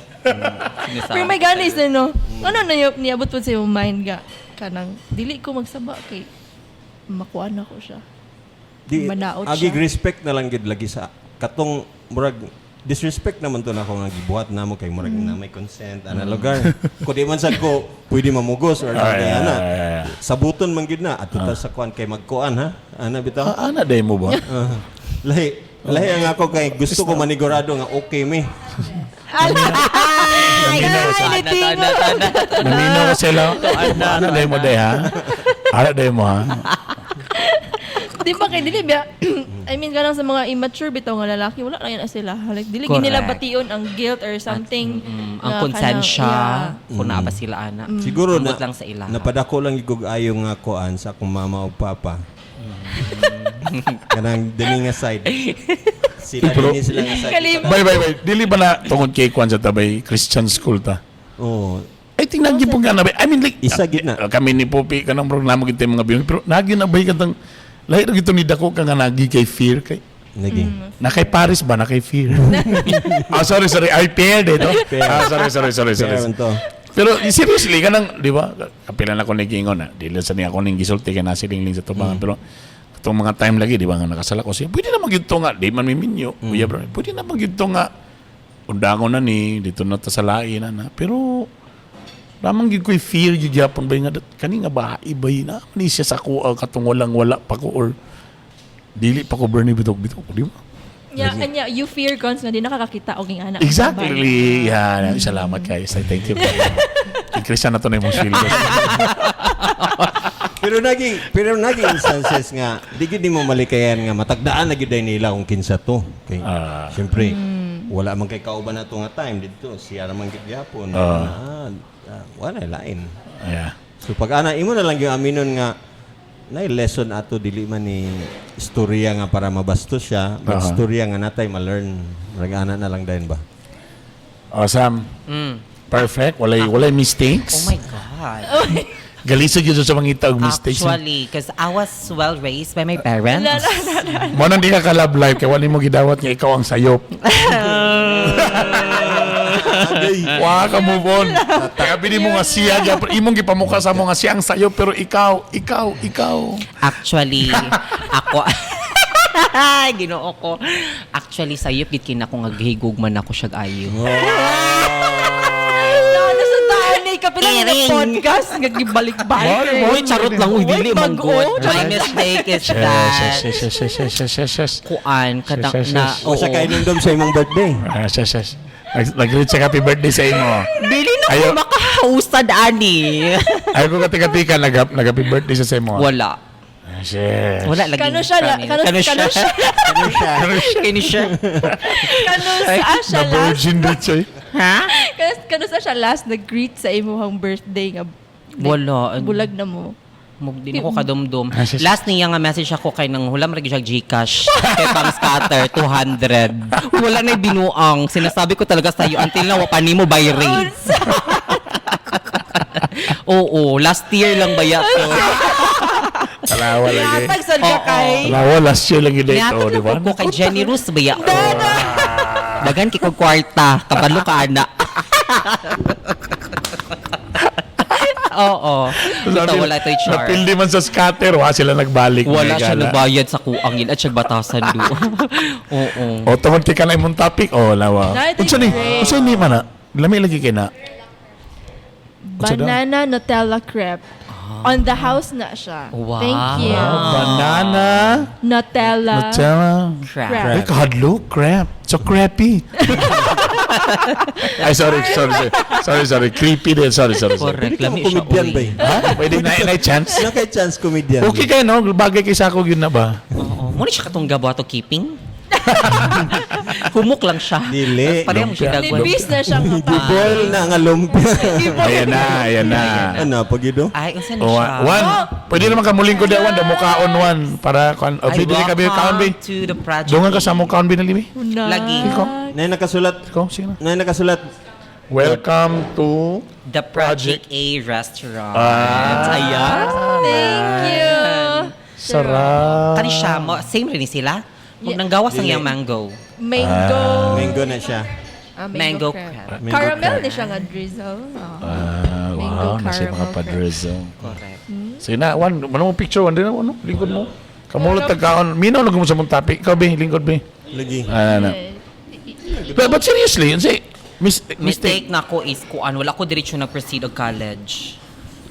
[SPEAKER 3] Sinasabi.
[SPEAKER 2] Pero may ganis na no. Ano na yung niabot po sa iyong mind ga? Kanang dili ko magsaba kay makuha na ko siya.
[SPEAKER 4] Di,
[SPEAKER 2] Manaot
[SPEAKER 4] agig
[SPEAKER 2] siya.
[SPEAKER 4] respect na lang gid lagi sa katong murag disrespect naman to na ako nga gibuhat namo kay murag na may consent ana lugar. Kung di man sad ko pwede mamugos or
[SPEAKER 1] Ay,
[SPEAKER 4] ay, ana.
[SPEAKER 1] ay, ay, ay.
[SPEAKER 4] Sabuton man gid na adto ta sa kuan kay magkuan ha. Ana bitaw.
[SPEAKER 1] Ah, ana day mo ba?
[SPEAKER 4] Ah, lahi lahi ang ako kay gusto ko manigurado nga okay mi.
[SPEAKER 2] Ay,
[SPEAKER 3] Tana, tana, tana.
[SPEAKER 1] Naminaw ko sila. Ana day mo day ha? Ana day mo ha?
[SPEAKER 2] Di ba kay dili ba? I mean kanang sa mga immature bitaw nga lalaki wala lang yan na sila. Like dili
[SPEAKER 3] Correct.
[SPEAKER 2] gid nila bation ang guilt or something.
[SPEAKER 3] Ang
[SPEAKER 2] nga
[SPEAKER 3] konsensya,
[SPEAKER 2] kanang-
[SPEAKER 3] kung naa ba sila ana.
[SPEAKER 4] Siguro na
[SPEAKER 3] Ambot lang sa ila.
[SPEAKER 4] napadako lang gid kog ayo nga kuan sa akong mama o papa. Kanang dini nga side. Sila
[SPEAKER 1] Pero-
[SPEAKER 4] dini sila nga side.
[SPEAKER 2] Kalim-
[SPEAKER 1] Bay, bay, bay. Dili ba na tungod kay Kwan sa tabay Christian school ta?
[SPEAKER 4] Oh,
[SPEAKER 1] Ay, tingnan gyud po nga na bay. I mean, like,
[SPEAKER 4] Isa gid na.
[SPEAKER 1] ah, kami ni Popi, kanang programa gid tayo mga biyong. Pero nagi na bay katang, lahi ra gid to ni dako ka nga nagi kay fear kay.
[SPEAKER 4] lagi.
[SPEAKER 1] Na kay Paris ba? Na kay fear? Ah, sorry, sorry. Ay, fear dito. Ah, sorry, sorry, sorry, sorry.
[SPEAKER 4] Pero to.
[SPEAKER 1] Pero seriously, kanang, di ba? Kapila na ko ni Kingo na. Dili sa niya ako ning gisulti kay nasi lingling sa tubangan. Pero itong mga time lagi, di ba nga nakasala ko siya. Pwede na magyudto nga. Di man miminyo. Kuya bro, pwede na magyudto nga. Undangon na ni, dito na ta sa lain na na. Pero, lamang gyud ko'y fear gyud gyapon ba nga kani nga bahay ba na man siya sa ako katong walang wala pa ko or dili pa ko Bernie bitok bitok di ba?
[SPEAKER 2] Yeah, anya you fear cons nga di nakakakita og ing anak.
[SPEAKER 1] Exactly. Yeah. Salamat kayo. Say thank you. Christian na to na yung sweldo.
[SPEAKER 4] Pero nagi instances nga di gid nimo malikayan nga matagdaan na gid day nila kung kinsa to. Kay siyempre wala man kay kauban na to nga time didto siya ra man gid gyapon. Wala lain.
[SPEAKER 1] Yeah.
[SPEAKER 4] So pag ana imo na lang yung aminon nga nay lesson ato dili man ni istorya nga para mabastos siya, but istorya nga natay ma-learn. Murag ana na lang dayon ba?
[SPEAKER 1] Oh, Sam. Perfect. Walay, walay mistakes.
[SPEAKER 3] Oh my God.
[SPEAKER 1] Galisod yun sa mangita og mistakes.
[SPEAKER 3] Actually, because I was well raised by my parents.
[SPEAKER 1] Mo nang di ka ka-love life kay wala mo gidawat nga ikaw ang sayop. Wa ka move on. Kaya bini mo nga siya, gyapon imong gipamukha sa mo nga siya ang sayop pero ikaw, ikaw, ikaw.
[SPEAKER 3] Actually, ako Ginoo ko. Actually, sayop gid kina ko nga gihigug man ako siya ayo.
[SPEAKER 2] Ano sa taan eh, kapila na
[SPEAKER 3] Ering.
[SPEAKER 2] podcast, nga gibalik-balik.
[SPEAKER 3] Uy, charot lang. Uy, dili
[SPEAKER 2] Uy,
[SPEAKER 3] man
[SPEAKER 2] bago.
[SPEAKER 3] good. My mistake is
[SPEAKER 1] Yes,
[SPEAKER 3] that
[SPEAKER 1] yes, yes, yes, yes, yes, yes, yes.
[SPEAKER 3] kuan kadang
[SPEAKER 1] Yes, yes,
[SPEAKER 3] na
[SPEAKER 1] yes.
[SPEAKER 4] O
[SPEAKER 3] oo.
[SPEAKER 4] sa kainumdum sa imong birthday.
[SPEAKER 1] Ah, yes, yes. Nag-reach siya happy birthday sa imo.
[SPEAKER 3] Dili na ko
[SPEAKER 1] Ayaw.
[SPEAKER 3] makausad ani.
[SPEAKER 1] Ayaw ko katika-tika, nag-happy birthday siya sa imo.
[SPEAKER 3] Wala.
[SPEAKER 1] Yes, yes.
[SPEAKER 3] Wala lagi.
[SPEAKER 2] Kano siya la-
[SPEAKER 3] Promise.
[SPEAKER 2] kano-
[SPEAKER 3] Kano siya.
[SPEAKER 2] kano siya.
[SPEAKER 4] Ano siya?
[SPEAKER 3] Kano siya.
[SPEAKER 2] Kano sa siya
[SPEAKER 1] Na
[SPEAKER 2] last,
[SPEAKER 1] virgin din siya. Eh.
[SPEAKER 3] Ha?
[SPEAKER 2] kano sa siya last nag-greet sa imuhang birthday nga
[SPEAKER 3] Wala.
[SPEAKER 2] bulag na mo.
[SPEAKER 3] Mug din ako kadumdum.
[SPEAKER 1] Ah, sis.
[SPEAKER 3] Last niya nga message ako kay nang hulam ra gyud siya GCash kay pang scatter 200. Uy, wala na binuang. Sinasabi ko talaga sa iyo until now wa pa nimo by rate. Oo, last year lang ba ya to?
[SPEAKER 1] Talawa lagi.
[SPEAKER 2] Natag sad ka
[SPEAKER 3] Oo.
[SPEAKER 2] kay.
[SPEAKER 1] Talawa, last year lang yun dito,
[SPEAKER 3] Nihatag
[SPEAKER 1] di ba?
[SPEAKER 3] na ko kay Jenny Rose ba ya ko? Dagan kay kog kwarta, kabalo ka ana. Oo. Ito wala ito'y char.
[SPEAKER 1] Napildi man sa scatter, wa sila nagbalik.
[SPEAKER 3] Wala siya
[SPEAKER 1] Gala.
[SPEAKER 3] nagbayad sa kuang yun at siya batasan do. Oo.
[SPEAKER 1] O, tungod kay ka na imong topic. O, lawa.
[SPEAKER 2] Na, ito'y
[SPEAKER 1] Unsa ni?
[SPEAKER 2] great.
[SPEAKER 1] Unsa ni man na? Lami lagi kay na. Unsa daw?
[SPEAKER 2] Banana Nutella crepe. On the house na siya.
[SPEAKER 3] Wow.
[SPEAKER 2] Thank you.
[SPEAKER 1] Ah, banana.
[SPEAKER 2] Nutella.
[SPEAKER 1] Nutella.
[SPEAKER 3] Crap.
[SPEAKER 2] Crap.
[SPEAKER 1] Ay, kahadlo. Crap. So crappy. Ay, sorry, sorry, sorry. Sorry, sorry. Creepy din. Sorry, sorry, sorry.
[SPEAKER 3] Correct.
[SPEAKER 4] Pwede ka
[SPEAKER 3] Lami siya.
[SPEAKER 4] comedian
[SPEAKER 3] uy.
[SPEAKER 4] ba eh?
[SPEAKER 1] Ha? Pwede na, na chance?
[SPEAKER 4] Wala kay chance comedian.
[SPEAKER 1] Okay kayo, no? Bagay kay Sako yun na ba?
[SPEAKER 3] Oo. Muna siya katong gabo ato keeping. Humok lang siya.
[SPEAKER 4] Dili.
[SPEAKER 3] Pareho mo siya dagwan.
[SPEAKER 2] Nipis na siya nga pa.
[SPEAKER 4] Boil na nga lumpia.
[SPEAKER 1] Ayan na, ayan na.
[SPEAKER 4] Ano, pagido?
[SPEAKER 3] Ay, unsa na
[SPEAKER 1] Oh,
[SPEAKER 3] siya?
[SPEAKER 1] one. Pwede naman kamuling ko one. Damo kaon one. Para, kan, oh,
[SPEAKER 3] Ay,
[SPEAKER 1] pwede rin kami kaon, be.
[SPEAKER 3] welcome to the project.
[SPEAKER 1] Dungan ka sa mong kaon, be, nalimi.
[SPEAKER 2] Una.
[SPEAKER 3] Lagi.
[SPEAKER 1] Ikaw.
[SPEAKER 4] Nay nakasulat.
[SPEAKER 1] Ikaw, sige na.
[SPEAKER 4] Nay nakasulat.
[SPEAKER 1] Welcome to...
[SPEAKER 3] The Project A Restaurant.
[SPEAKER 1] Ah.
[SPEAKER 3] Ayan.
[SPEAKER 2] Thank you.
[SPEAKER 1] Sarap.
[SPEAKER 3] Kani siya, mo, same rin ni sila. Huwag
[SPEAKER 2] Yeah.
[SPEAKER 3] nang gawas ang
[SPEAKER 4] Dili.
[SPEAKER 3] iyang mango.
[SPEAKER 2] Mango.
[SPEAKER 4] Mango na siya.
[SPEAKER 2] Ah,
[SPEAKER 3] Mango
[SPEAKER 2] crepe.
[SPEAKER 3] crepe.
[SPEAKER 4] Mango
[SPEAKER 2] Caramel
[SPEAKER 4] crepe.
[SPEAKER 2] ni siya nga drizzle. Ah.
[SPEAKER 1] Ah, wow.
[SPEAKER 2] Mango
[SPEAKER 1] Nasa mga
[SPEAKER 2] caramel
[SPEAKER 1] pa-drizzle.
[SPEAKER 3] Correct.
[SPEAKER 1] Sige na, one. Ano mo picture? One din ano? Lingkod mo. Kamulot tagkaon. Minaw na sa mong topic. Ikaw, be. Lingkod, be.
[SPEAKER 4] Lagi.
[SPEAKER 1] Ah, na. But seriously, yun say,
[SPEAKER 3] Mistake
[SPEAKER 1] mistake.
[SPEAKER 3] na ko is kuan wala ko diretso nag-proceed og college.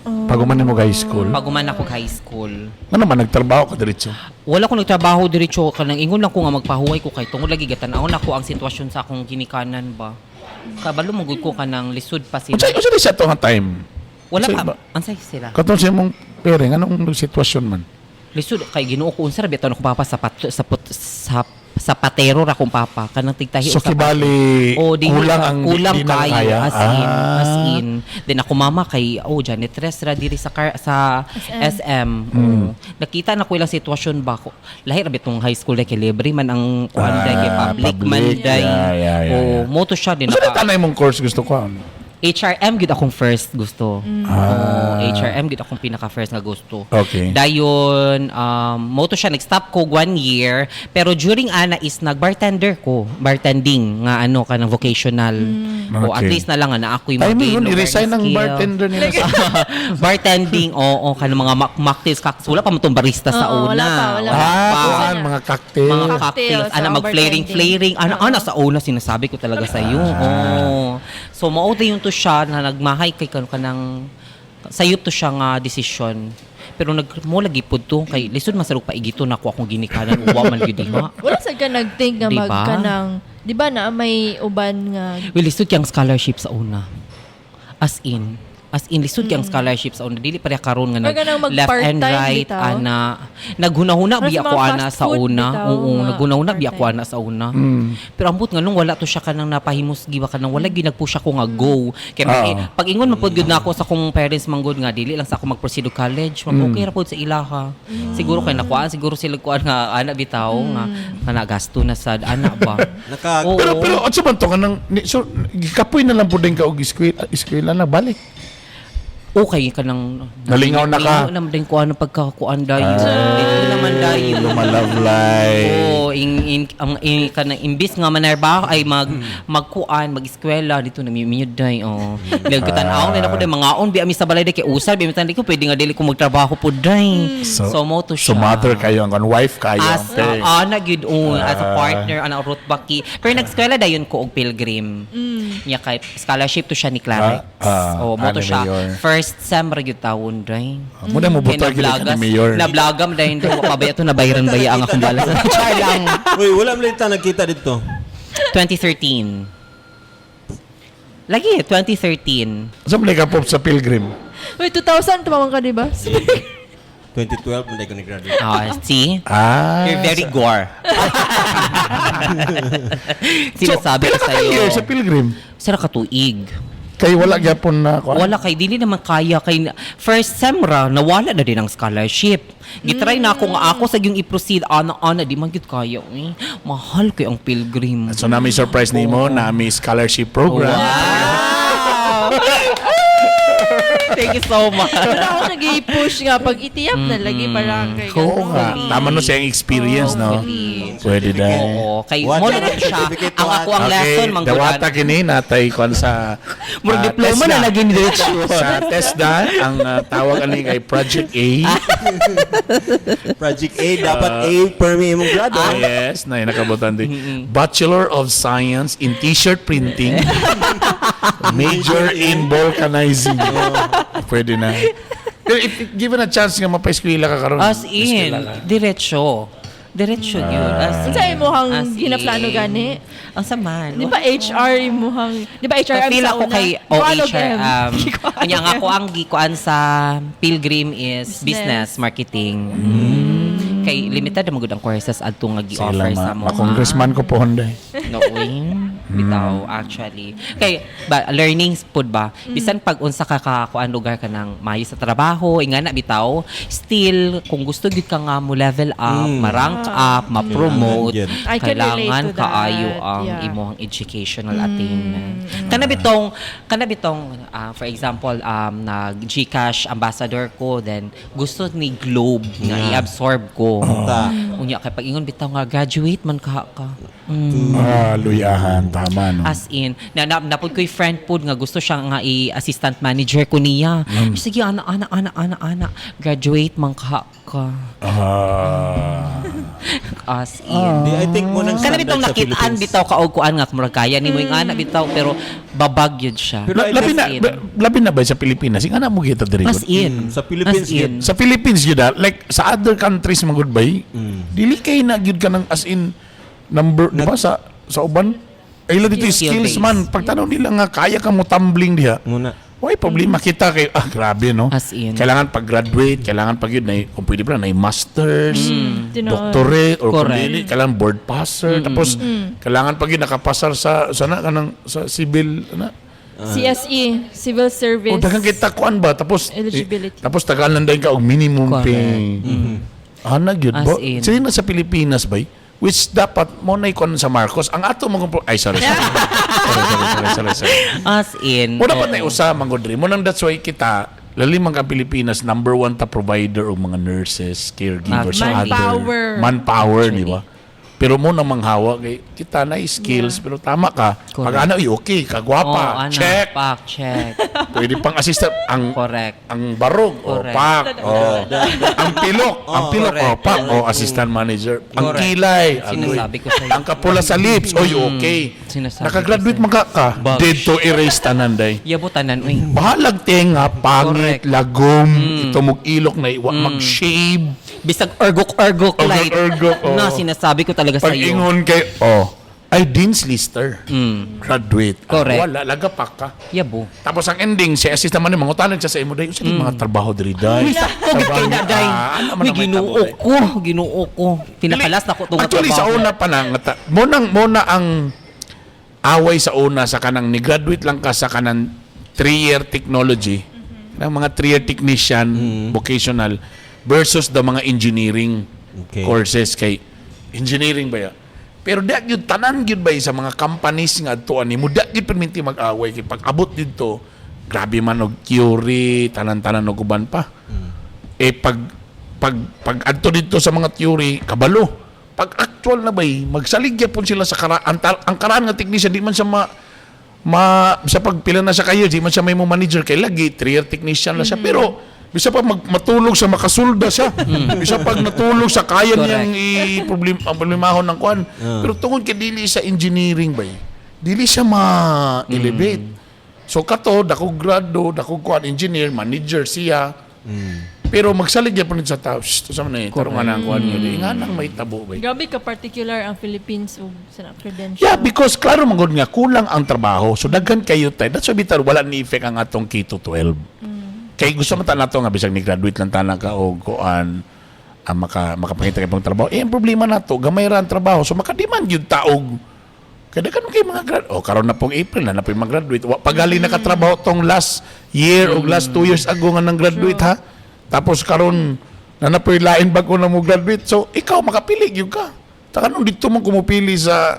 [SPEAKER 1] Pag umanin mo high school,
[SPEAKER 3] Pag uman ako high school.
[SPEAKER 1] ano man, nagtrabaho ka diretso?
[SPEAKER 3] Wala ko nagtrabaho diretso kanang ingon lang ko nga magpahuway ko kay tungod lagi gatan-aw na ko ang sitwasyon sa akong ginikanan ba. Kabalo mo gud ko kanang lisod pa sila.
[SPEAKER 1] Unsa di siya to nga time?
[SPEAKER 3] Wala
[SPEAKER 1] Unsay
[SPEAKER 3] pa.
[SPEAKER 1] ba?
[SPEAKER 3] Unsay sila?
[SPEAKER 1] Katong sa imong pering, anong sitwasyon man?
[SPEAKER 3] Lisod kay Ginoo ko unsa ra bitaw ko papa sa pat, sa put, sa sapatero ra kong papa kanang tigtahi
[SPEAKER 1] So
[SPEAKER 3] og sapato.
[SPEAKER 1] kibali
[SPEAKER 3] Oh, di
[SPEAKER 1] kulang ang
[SPEAKER 3] kulang
[SPEAKER 1] di na
[SPEAKER 3] kayo
[SPEAKER 1] kaya.
[SPEAKER 3] as in,
[SPEAKER 1] Ah.
[SPEAKER 3] as in. Then ako mama kay oh janitress ra diri sa car, sa SM.
[SPEAKER 1] Hmm.
[SPEAKER 3] Oo. Nakita na ko ilang sitwasyon ba ko. Lahi ra bitong high school dai kay libre man ang kuan dai kay
[SPEAKER 1] Ah,
[SPEAKER 3] public, man
[SPEAKER 1] public.
[SPEAKER 3] dai.
[SPEAKER 1] Yeah.
[SPEAKER 3] Oh, mo to siya din
[SPEAKER 1] Unsa na
[SPEAKER 3] naka
[SPEAKER 1] tanay mong course gusto ko?
[SPEAKER 3] HRM gid akong first gusto.
[SPEAKER 1] Ah.
[SPEAKER 3] Oo, HRM gid akong pinaka first nga gusto.
[SPEAKER 1] Okay.
[SPEAKER 3] Dayon mo to siya nag-stop ko one year pero during ana is nag-bartender ko, bartending nga ano kanang vocational. O at
[SPEAKER 1] Okay.
[SPEAKER 3] least na lang nga na ako'y
[SPEAKER 1] Ay,
[SPEAKER 3] mag-gain
[SPEAKER 1] yun,
[SPEAKER 3] og
[SPEAKER 1] i-resign ang
[SPEAKER 3] skill.
[SPEAKER 1] bartender nila sa...
[SPEAKER 3] Bartending, oo, kanang mga mocktails, wala pa mo tong barista sa
[SPEAKER 2] Oo,
[SPEAKER 3] una.
[SPEAKER 2] wala pa, wala pa.
[SPEAKER 1] Ah,
[SPEAKER 3] pa.
[SPEAKER 1] kuan, mga cocktail.
[SPEAKER 3] Mga
[SPEAKER 2] Cocktails,
[SPEAKER 3] cocktails, ana
[SPEAKER 2] oo,
[SPEAKER 3] mag flaring
[SPEAKER 2] bartending.
[SPEAKER 3] flaring, ana ana sa una sinasabi ko talaga sa iyo. Oo. So mao yung to siya na nagmahay kay kan kanang sayop to siya nga desisyon. Pero nag mo lagi pud to kay lisod man sa paigito na ko akong ginikanan uwa man gyud diha.
[SPEAKER 2] Wala sad ka nag-think nga
[SPEAKER 3] Diba?
[SPEAKER 2] magka ng, di ba na may uban nga
[SPEAKER 3] Well, lisod kay ang scholarship sa una. As in. As in, lisod kay ang scholarship sa una. Dili pareha karon nga
[SPEAKER 2] Or ganang
[SPEAKER 3] nag left and
[SPEAKER 2] mag-part-time
[SPEAKER 3] right,
[SPEAKER 2] bitaw.
[SPEAKER 3] ana. Naghunahuna
[SPEAKER 2] Or
[SPEAKER 3] biya
[SPEAKER 2] sa
[SPEAKER 3] ko
[SPEAKER 2] mga
[SPEAKER 3] ana
[SPEAKER 2] fast
[SPEAKER 3] sa
[SPEAKER 2] food
[SPEAKER 3] una.
[SPEAKER 2] bitaw,
[SPEAKER 3] Oo,
[SPEAKER 2] nga
[SPEAKER 3] naghunahuna biya ko
[SPEAKER 2] part-time.
[SPEAKER 3] ana sa una. Pero ambot nga nung wala to siya kanang napahimusgi ba kanang wala gyud nagpush ako nga go. Kay pag ingon man pud gyud na ako sa akong parents manggod nga dili lang sa ako mag-proceed og college, mag okay ra pud sa ilaha. Siguro kay nakuan siguro sila kuan nga ana bitaw nga nga nagasto na sad ana ba.
[SPEAKER 4] Naka
[SPEAKER 3] Oo.
[SPEAKER 1] Pero unsa man to kanang so gikapoy na lang pud din ka og eskwela, eskwela na balik.
[SPEAKER 3] Okay ka nang
[SPEAKER 1] Nalingaw na ka.
[SPEAKER 3] Nalingaw naman din ko ano pagkakuan dayon. Dito naman dayon.
[SPEAKER 1] Luma-love life.
[SPEAKER 3] Oo, in ang in, kanang imbis nga manarbaho ay magkuan, mag-eskwela dito namimiyod day, oh. Nagkatan-aw na ako day mangaon bi ami sa balay day kay usal bi mi tan ko pwede nga dili ko magtrabaho pud day. So, mo to
[SPEAKER 1] So
[SPEAKER 3] siya.
[SPEAKER 1] mother kayo, ang wife kayo.
[SPEAKER 3] As
[SPEAKER 1] Okay.
[SPEAKER 3] ana gyud on as a partner ana Ruth Baki. Pero nag-eskwela dayon ko og pilgrim. Nya kay scholarship to siya ni Clarex. Oh, mo to
[SPEAKER 1] Ano
[SPEAKER 3] siya.
[SPEAKER 1] mayor?
[SPEAKER 3] First sem ra gyud tawon day.
[SPEAKER 1] Muna mo
[SPEAKER 3] Kay
[SPEAKER 1] butar gyud ka ni mayor.
[SPEAKER 3] Nablagam dayon do pabaya to nabayran baya ang akong balas. Char lang.
[SPEAKER 4] Uy, wala man lang ta nagkita dito.
[SPEAKER 3] 2013. Lagi, 2013.
[SPEAKER 1] Sa man ka pop sa pilgrim?
[SPEAKER 2] Wait, 2000 tumawang ka, di ba?
[SPEAKER 4] 2012 man ko ni-graduate.
[SPEAKER 3] Ah, see?
[SPEAKER 1] Ah.
[SPEAKER 3] You're very gore. Sinasabi
[SPEAKER 1] pila
[SPEAKER 3] ko
[SPEAKER 1] ka
[SPEAKER 3] sa'yo.
[SPEAKER 1] year sa pilgrim?
[SPEAKER 3] Sara ka tuig.
[SPEAKER 1] Kay wala gyapon na kuan.
[SPEAKER 3] Wala kay dili naman kaya kay first sem ra nawala na din ang scholarship. Gitry na ako nga ako sa yung i-proceed ana ana di man gyud kaya eh. Mahal kay ang pilgrim.
[SPEAKER 1] So nami surprise nimo, nami scholarship program.
[SPEAKER 3] Wow! Thank you so much.
[SPEAKER 2] Wala ako nag-i-push nga pag itiyap na lagi para kay
[SPEAKER 1] Oo nga. Tama no siyang experience, no?
[SPEAKER 3] Hopefully.
[SPEAKER 1] Pwede na.
[SPEAKER 3] Oo, kay
[SPEAKER 4] What?
[SPEAKER 3] mo na rin siya.
[SPEAKER 4] Certificate,
[SPEAKER 3] Ang ako ang lesson
[SPEAKER 1] Okay,
[SPEAKER 3] man
[SPEAKER 1] dawata kini natay kon sa
[SPEAKER 3] Murag diploma
[SPEAKER 1] TESDA.
[SPEAKER 3] na lagi ni diretso.
[SPEAKER 1] Sa TESDA, ang tawag ani kay Project A.
[SPEAKER 4] Project A, dapat A per me imong grado.
[SPEAKER 1] Yes, na nakabutan din. Bachelor of Science in T-shirt Printing. Major in Vulcanizing. Pwede na. Pero if given a chance nga mapaeskwela ka karon.
[SPEAKER 3] As in,
[SPEAKER 1] eskwela ka.
[SPEAKER 3] diretso. Diretso yun. As
[SPEAKER 2] Unsa imong
[SPEAKER 3] as in.
[SPEAKER 2] ginaplano gani?
[SPEAKER 3] Ang saman.
[SPEAKER 2] Di ba HR imuhang, di ba HRM
[SPEAKER 3] Feel
[SPEAKER 2] sa
[SPEAKER 3] ako
[SPEAKER 2] una?
[SPEAKER 3] kay o
[SPEAKER 2] Kuan og
[SPEAKER 3] HR.
[SPEAKER 2] M. Kuan og
[SPEAKER 3] Kanya nga
[SPEAKER 2] M.
[SPEAKER 3] ako ang gikuan sa Pilgrim is
[SPEAKER 2] Business.
[SPEAKER 3] business, marketing. Kay limited na magud ang courses adto nga
[SPEAKER 1] Sila
[SPEAKER 3] gi-offer
[SPEAKER 1] ma,
[SPEAKER 3] sa mo.
[SPEAKER 1] ma-congressman ko po honday.
[SPEAKER 3] No, uy. Bitaw, actually. Kay, ba, learnings pud ba? Bisan pag unsa ka ka kuan lugar ka ng maayo sa trabaho, ingana bitaw, still kung gusto gyud ka nga mo level up, ma-rank up, ma-promote,
[SPEAKER 4] Kailangan
[SPEAKER 2] I can relate
[SPEAKER 3] kailangan
[SPEAKER 2] to that.
[SPEAKER 3] kaayo ang imong educational attainment. Kana bitong for example, nag GCash ambassador ko, then gusto ni Globe nga i-absorb ko.
[SPEAKER 4] Ta.
[SPEAKER 3] Unya kay pag ingon bitaw nga graduate man ka ka.
[SPEAKER 1] Ah, luyahan. Tama, no?
[SPEAKER 3] As in, na napod ko'y friend pod nga gusto siya nga i-assistant manager ko niya. Sige, ana, ana, ana, ana, ana. Graduate man ka ka. As in.
[SPEAKER 4] Di, I think mo nang
[SPEAKER 3] Kana
[SPEAKER 4] standard
[SPEAKER 3] bitong
[SPEAKER 4] sa
[SPEAKER 3] nakitaan
[SPEAKER 4] Philippines.
[SPEAKER 3] bitaw ka og kuan nga murag kaya nimo yung ana bitaw pero babag yun siya.
[SPEAKER 4] Pero I
[SPEAKER 1] Labi na,
[SPEAKER 3] As in.
[SPEAKER 1] labi na ba sa Pilipinas? Yung anak mo kita diri.
[SPEAKER 3] As in.
[SPEAKER 4] Sa Philippines,
[SPEAKER 3] As in.
[SPEAKER 1] Sa Philippines yun ah, like sa other countries mga good bay, dili kay na gyud ka ng as in number, di ba sa uban? Ay dito
[SPEAKER 3] Skill
[SPEAKER 1] skills
[SPEAKER 3] based.
[SPEAKER 1] man. Pagtanaw nila nga kaya ka mo tumbling diha.
[SPEAKER 4] Muna.
[SPEAKER 1] Why problema kita kay grabe no.
[SPEAKER 3] As in.
[SPEAKER 1] Kailangan pag-graduate, kailangan pag yun na kung pwede pa na masters,
[SPEAKER 2] Tinuod.
[SPEAKER 1] doctorate or kung
[SPEAKER 3] Correct.
[SPEAKER 1] dili, kailangan board passer. Tapos kailangan pag yun nakapasar sa na kanang sa civil na.
[SPEAKER 2] CSE, Civil Service.
[SPEAKER 1] O daghang kita kuan ba tapos
[SPEAKER 2] Eligibility.
[SPEAKER 1] Eh, tapos tagaan lang din ka og minimum
[SPEAKER 3] Correct.
[SPEAKER 1] pay. Ana gyud
[SPEAKER 3] As
[SPEAKER 1] ba?
[SPEAKER 3] in.
[SPEAKER 1] Sino na sa Pilipinas bay? Which dapat mo na kuan sa Marcos. Ang ato mga ay sorry sorry. Sorry sorry sorry sorry. Sorry.
[SPEAKER 3] As in.
[SPEAKER 1] Mo dapat
[SPEAKER 3] oo.
[SPEAKER 1] na usa man gud mo nang that's why kita lalim ang Pilipinas number one ta provider og mga nurses, caregivers, sa other-
[SPEAKER 2] Manpower.
[SPEAKER 1] Manpower, di ba? Pero mo nang manghawa kay kita na skills pero tama ka. Pag
[SPEAKER 3] Correct.
[SPEAKER 1] ano, ay, okay, kagwapa,
[SPEAKER 3] Oo, ana,
[SPEAKER 1] check.
[SPEAKER 3] Pak, check.
[SPEAKER 1] Pwede pang assistant ang
[SPEAKER 3] Correct.
[SPEAKER 1] ang barog o
[SPEAKER 3] Correct.
[SPEAKER 1] pak oh. Ang pilok, ang pilok
[SPEAKER 3] Correct.
[SPEAKER 1] o pak o assistant manager. Ang
[SPEAKER 3] Correct.
[SPEAKER 1] kilay, agoy.
[SPEAKER 3] Sinasabi ko sa'yo.
[SPEAKER 1] Ang kapula sa lips, oy okay.
[SPEAKER 3] Sinasabi ko
[SPEAKER 1] Nakagraduate
[SPEAKER 3] sa'yo.
[SPEAKER 1] man ka ka.
[SPEAKER 3] Bash.
[SPEAKER 1] Dead to erase tanan day.
[SPEAKER 3] Yabo tanan uy.
[SPEAKER 1] Bahalag tenga, pangit,
[SPEAKER 3] Correct. Mm.
[SPEAKER 1] lagom, itumog ilok na iwa, mag-shave.
[SPEAKER 3] Bisag ergok-ergok light.
[SPEAKER 1] Ergok-ergok, oo.
[SPEAKER 3] Na sinasabi ko talaga sa
[SPEAKER 1] Pag
[SPEAKER 3] iyo.
[SPEAKER 1] ingon kay, oh, ay, Dean's Lister. Graduate. Ah,
[SPEAKER 3] Correct.
[SPEAKER 1] wala, lagapak ka.
[SPEAKER 3] Yabo.
[SPEAKER 1] Tapos ang ending, si assistant man, mangutanan siya sa imo, day, usa mga trabaho diri, day.
[SPEAKER 3] Uy, sakto gid kay na day.
[SPEAKER 1] Ah, ano man
[SPEAKER 3] Uy,
[SPEAKER 1] ang may
[SPEAKER 3] Ginoo
[SPEAKER 1] tabo, day.
[SPEAKER 3] ko, Ginoo ko. Pinakalas na ko tong
[SPEAKER 1] Actually, sa una pa na, nga mo na ang away sa una sa kanang ni-graduate lang ka sa kanang 3-year technology, ng mga 3-year technician, vocational, versus the mga engineering courses kay engineering ba ya? Pero di gyud tanan gyud ba sa mga companies nga adtuan nimo, di gyud perminti mag-away kay pag abot didto Grabe man og theory, tanan-tanan og uban pa. Eh pag pag pag adto dito sa mga theory, kabalo. Pag actual na bay, magsalig gyapon sila sa ang karaan nga technician di man siya ma, ma sa pagpila na siya kayo, di man siya may mo manager kay lagi 3-year technician na siya, pero bisa pa matulog siya, makasulda siya. Bisa pag natulog sa kaya niyang i problem ang problemahon ng kuan. Pero tungod kay dili sa engineering bay, dili siya ma-elevate. So kato dako grado, dako kuan engineer, manager siya. Pero magsalig gyapon sa tao. Shh, sa man eh, tarong nga na ang kuan niyo. Di nga nang may tabo bay.
[SPEAKER 2] Grabe ka particular ang Philippines ug sa credential.
[SPEAKER 1] Yeah, because klaro man gud nga kulang ang trabaho. So daghan kayo tay. That's why bitaw wala ni effect ang atong K-12. Kay gusto man ta nato nga bisag ni graduate lang tanan ka og kuan ang makapangita kay pang trabaho. Eh ang problema nato, gamay ra ang trabaho. So makademand gyud taog. Kaya daghan kay mga grad. Oh, karon na pong April na na po yung mga graduate. Wa pagali nakatrabaho tong last year o last 2 years ago nga nang graduate ha. Tapos karon na na po'y lain bago na mo graduate. So ikaw makapili gyud ka. Taka nung dito mo kumupili sa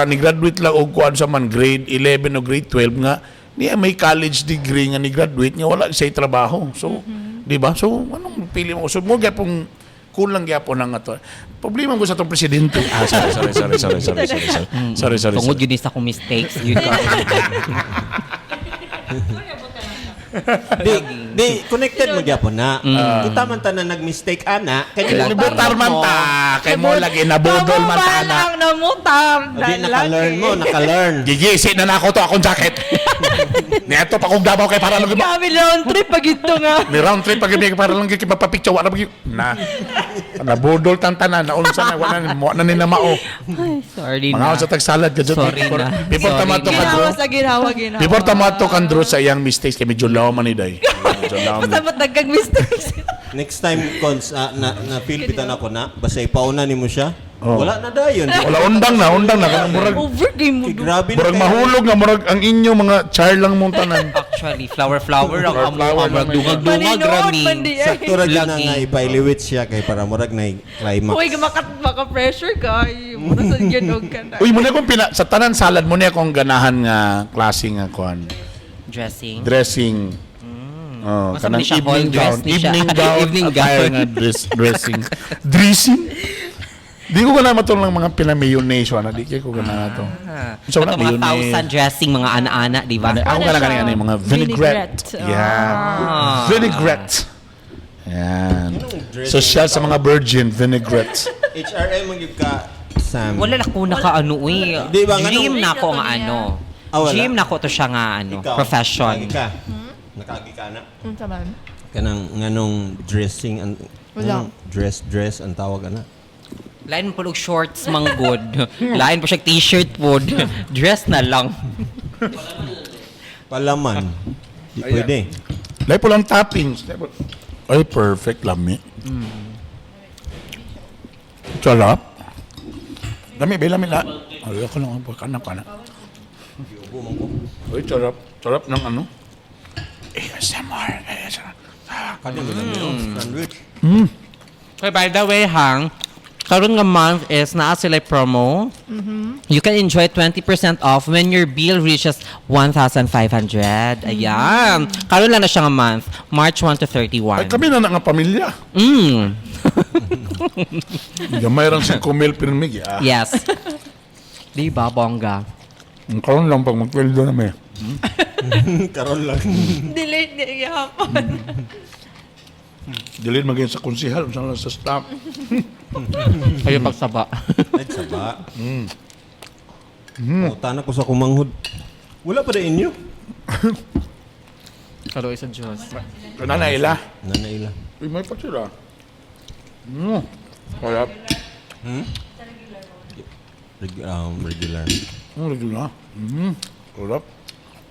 [SPEAKER 1] ni graduate lang og kuan sa man grade 11 o grade 12 nga niya may college degree nga ni graduate nga wala siya trabaho. So, di ba? So anong pili mo? So mo gyapon kulang gyapon ang ato. Problema ko sa atong presidente. Ah, sorry, sorry, sorry, sorry, sorry, sorry, sorry. Sorry, sorry.
[SPEAKER 3] Tungod
[SPEAKER 1] Sorry.
[SPEAKER 3] yun sa akong mistakes. Yun ka.
[SPEAKER 4] Di, di, connected mo gyapon na. Kita man tanan nag-mistake ana, kay
[SPEAKER 1] Nibutar man ta, kay mo lagi nabudol man ta na.
[SPEAKER 2] Ang namutar.
[SPEAKER 4] Di, naka-learn mo, naka-learn.
[SPEAKER 1] Gigisi na nako to akong jacket. Niadto pa kong Davao kay para lang
[SPEAKER 2] Grabe round trip pag ito nga.
[SPEAKER 1] Ni round trip pag kay para lang kay mapapicture wala pag na. Nabudol tan tanan na unsa na wala na mo na ni na mao.
[SPEAKER 3] Ay, sorry
[SPEAKER 1] Mga
[SPEAKER 3] na.
[SPEAKER 1] sa tagsalad ka jud.
[SPEAKER 3] Sorry na.
[SPEAKER 1] Before
[SPEAKER 3] Sorry
[SPEAKER 1] tamato
[SPEAKER 3] na.
[SPEAKER 1] ka
[SPEAKER 2] Ginawa sa ginawa, ginawa.
[SPEAKER 1] Before tamato kan Drew sa iyang mistakes kay medyo law man ni day. Medyo law
[SPEAKER 2] Basta
[SPEAKER 1] man.
[SPEAKER 2] ba't nagkag mistakes?
[SPEAKER 4] Next time, cons, na feel bitan ako na, basta ipauna ni mo siya.
[SPEAKER 1] Oh.
[SPEAKER 4] Wala na dayon.
[SPEAKER 1] Wala undang na kanang murag
[SPEAKER 2] Over game mo.
[SPEAKER 4] Kay grabe na
[SPEAKER 1] murag
[SPEAKER 4] kayo.
[SPEAKER 1] mahulog nga murag ang inyo mga char lang mong tanan.
[SPEAKER 3] Actually, flower flower ang amo
[SPEAKER 1] Flower, flower
[SPEAKER 3] ang
[SPEAKER 1] lang
[SPEAKER 3] dungag-dungag
[SPEAKER 2] Maninood
[SPEAKER 3] rami.
[SPEAKER 2] man di ay.
[SPEAKER 4] Sakto ra gyud na
[SPEAKER 3] Lagi.
[SPEAKER 4] nga ipa-elevate siya kay para murag na climax.
[SPEAKER 2] Uy, gumakat maka pressure ka. Ay, mura sa ginog ka na.
[SPEAKER 1] Uy, muna akong pina sa tanan salad mo akong ganahan nga klase nga kuan.
[SPEAKER 3] Dressing.
[SPEAKER 1] Dressing. Oh,
[SPEAKER 3] Mas
[SPEAKER 1] kanang
[SPEAKER 3] ni siya,
[SPEAKER 1] evening
[SPEAKER 3] hall dress
[SPEAKER 1] gown,
[SPEAKER 3] ni siya.
[SPEAKER 1] evening gown,
[SPEAKER 3] Evening
[SPEAKER 1] attire
[SPEAKER 3] gown.
[SPEAKER 1] nga dressing. Dressing? Di ko gana matulong ng mga pina-mayonnaise wala di kay ko gana to.
[SPEAKER 3] Ah.
[SPEAKER 1] So, wala
[SPEAKER 3] Ato mga
[SPEAKER 1] mayonnaise.
[SPEAKER 3] thousand dressing, mga ana-ana, di ba?
[SPEAKER 1] Ano, ako
[SPEAKER 2] Ano
[SPEAKER 1] gana
[SPEAKER 2] siya?
[SPEAKER 1] gani ano yung mga vinaigrette.
[SPEAKER 2] Vinaigrette.
[SPEAKER 1] Yeah.
[SPEAKER 3] Ah.
[SPEAKER 1] Vinaigrette. Yan.
[SPEAKER 4] dressing
[SPEAKER 1] Social sa mga virgin, vinaigrette.
[SPEAKER 4] HRM man gyud ka, Sam.
[SPEAKER 3] Wala na ko naka ano eh.
[SPEAKER 4] Di ba, nga
[SPEAKER 3] Dream
[SPEAKER 2] nung-
[SPEAKER 3] na ako nga ano.
[SPEAKER 4] Ah, wala?
[SPEAKER 3] Dream na ko to siya nga ano,
[SPEAKER 4] Ikaw,
[SPEAKER 3] profession.
[SPEAKER 4] Nakaagi ka. Nakaagi ka na.
[SPEAKER 2] Unsa man?
[SPEAKER 4] Kanang nganong dressing ang
[SPEAKER 2] Wala.
[SPEAKER 4] nganong dress dress ang tawag ana.
[SPEAKER 3] Lain po og shorts mang good. Lain po siya t-shirt po. Dress na lang.
[SPEAKER 4] Palaman. Di pwede.
[SPEAKER 1] Lahi po lang toppings. Ay, perfect. Lami. Sarap. Lami, ba? Lami na. Ay, ako lang. Kanak, kanak. Ay, sarap. Sarap ng ano. ASMR. ASMR.
[SPEAKER 4] Kanya mo lang yun. Sandwich.
[SPEAKER 3] Okay, by the way, Hang, karon nga month is naa sila promo. You can enjoy 20% off when your bill reaches 1,500. Ayan. Karon lang na siya nga month, March 1 to
[SPEAKER 1] Ay,
[SPEAKER 3] 31.
[SPEAKER 1] kami na na nga pamilya. Gamay rang si Kumil Pirmig. Ah.
[SPEAKER 3] Yes. Di ba, bongga?
[SPEAKER 1] Ang karon lang pag magpweldo na may.
[SPEAKER 4] Karon lang.
[SPEAKER 2] Delete niya gihapon.
[SPEAKER 1] Dili maging sa konsihal, unsa lang sa staff.
[SPEAKER 3] Kayo pagsaba.
[SPEAKER 4] Ay, saba. Mm. na ko sa kumanghod. Wala pa na inyo.
[SPEAKER 3] Karoy sa Diyos.
[SPEAKER 1] Kana na ila.
[SPEAKER 4] Nanaila.
[SPEAKER 1] Uy, may pa sila. Sarap.
[SPEAKER 4] Regular.
[SPEAKER 1] Ang regular. Sarap.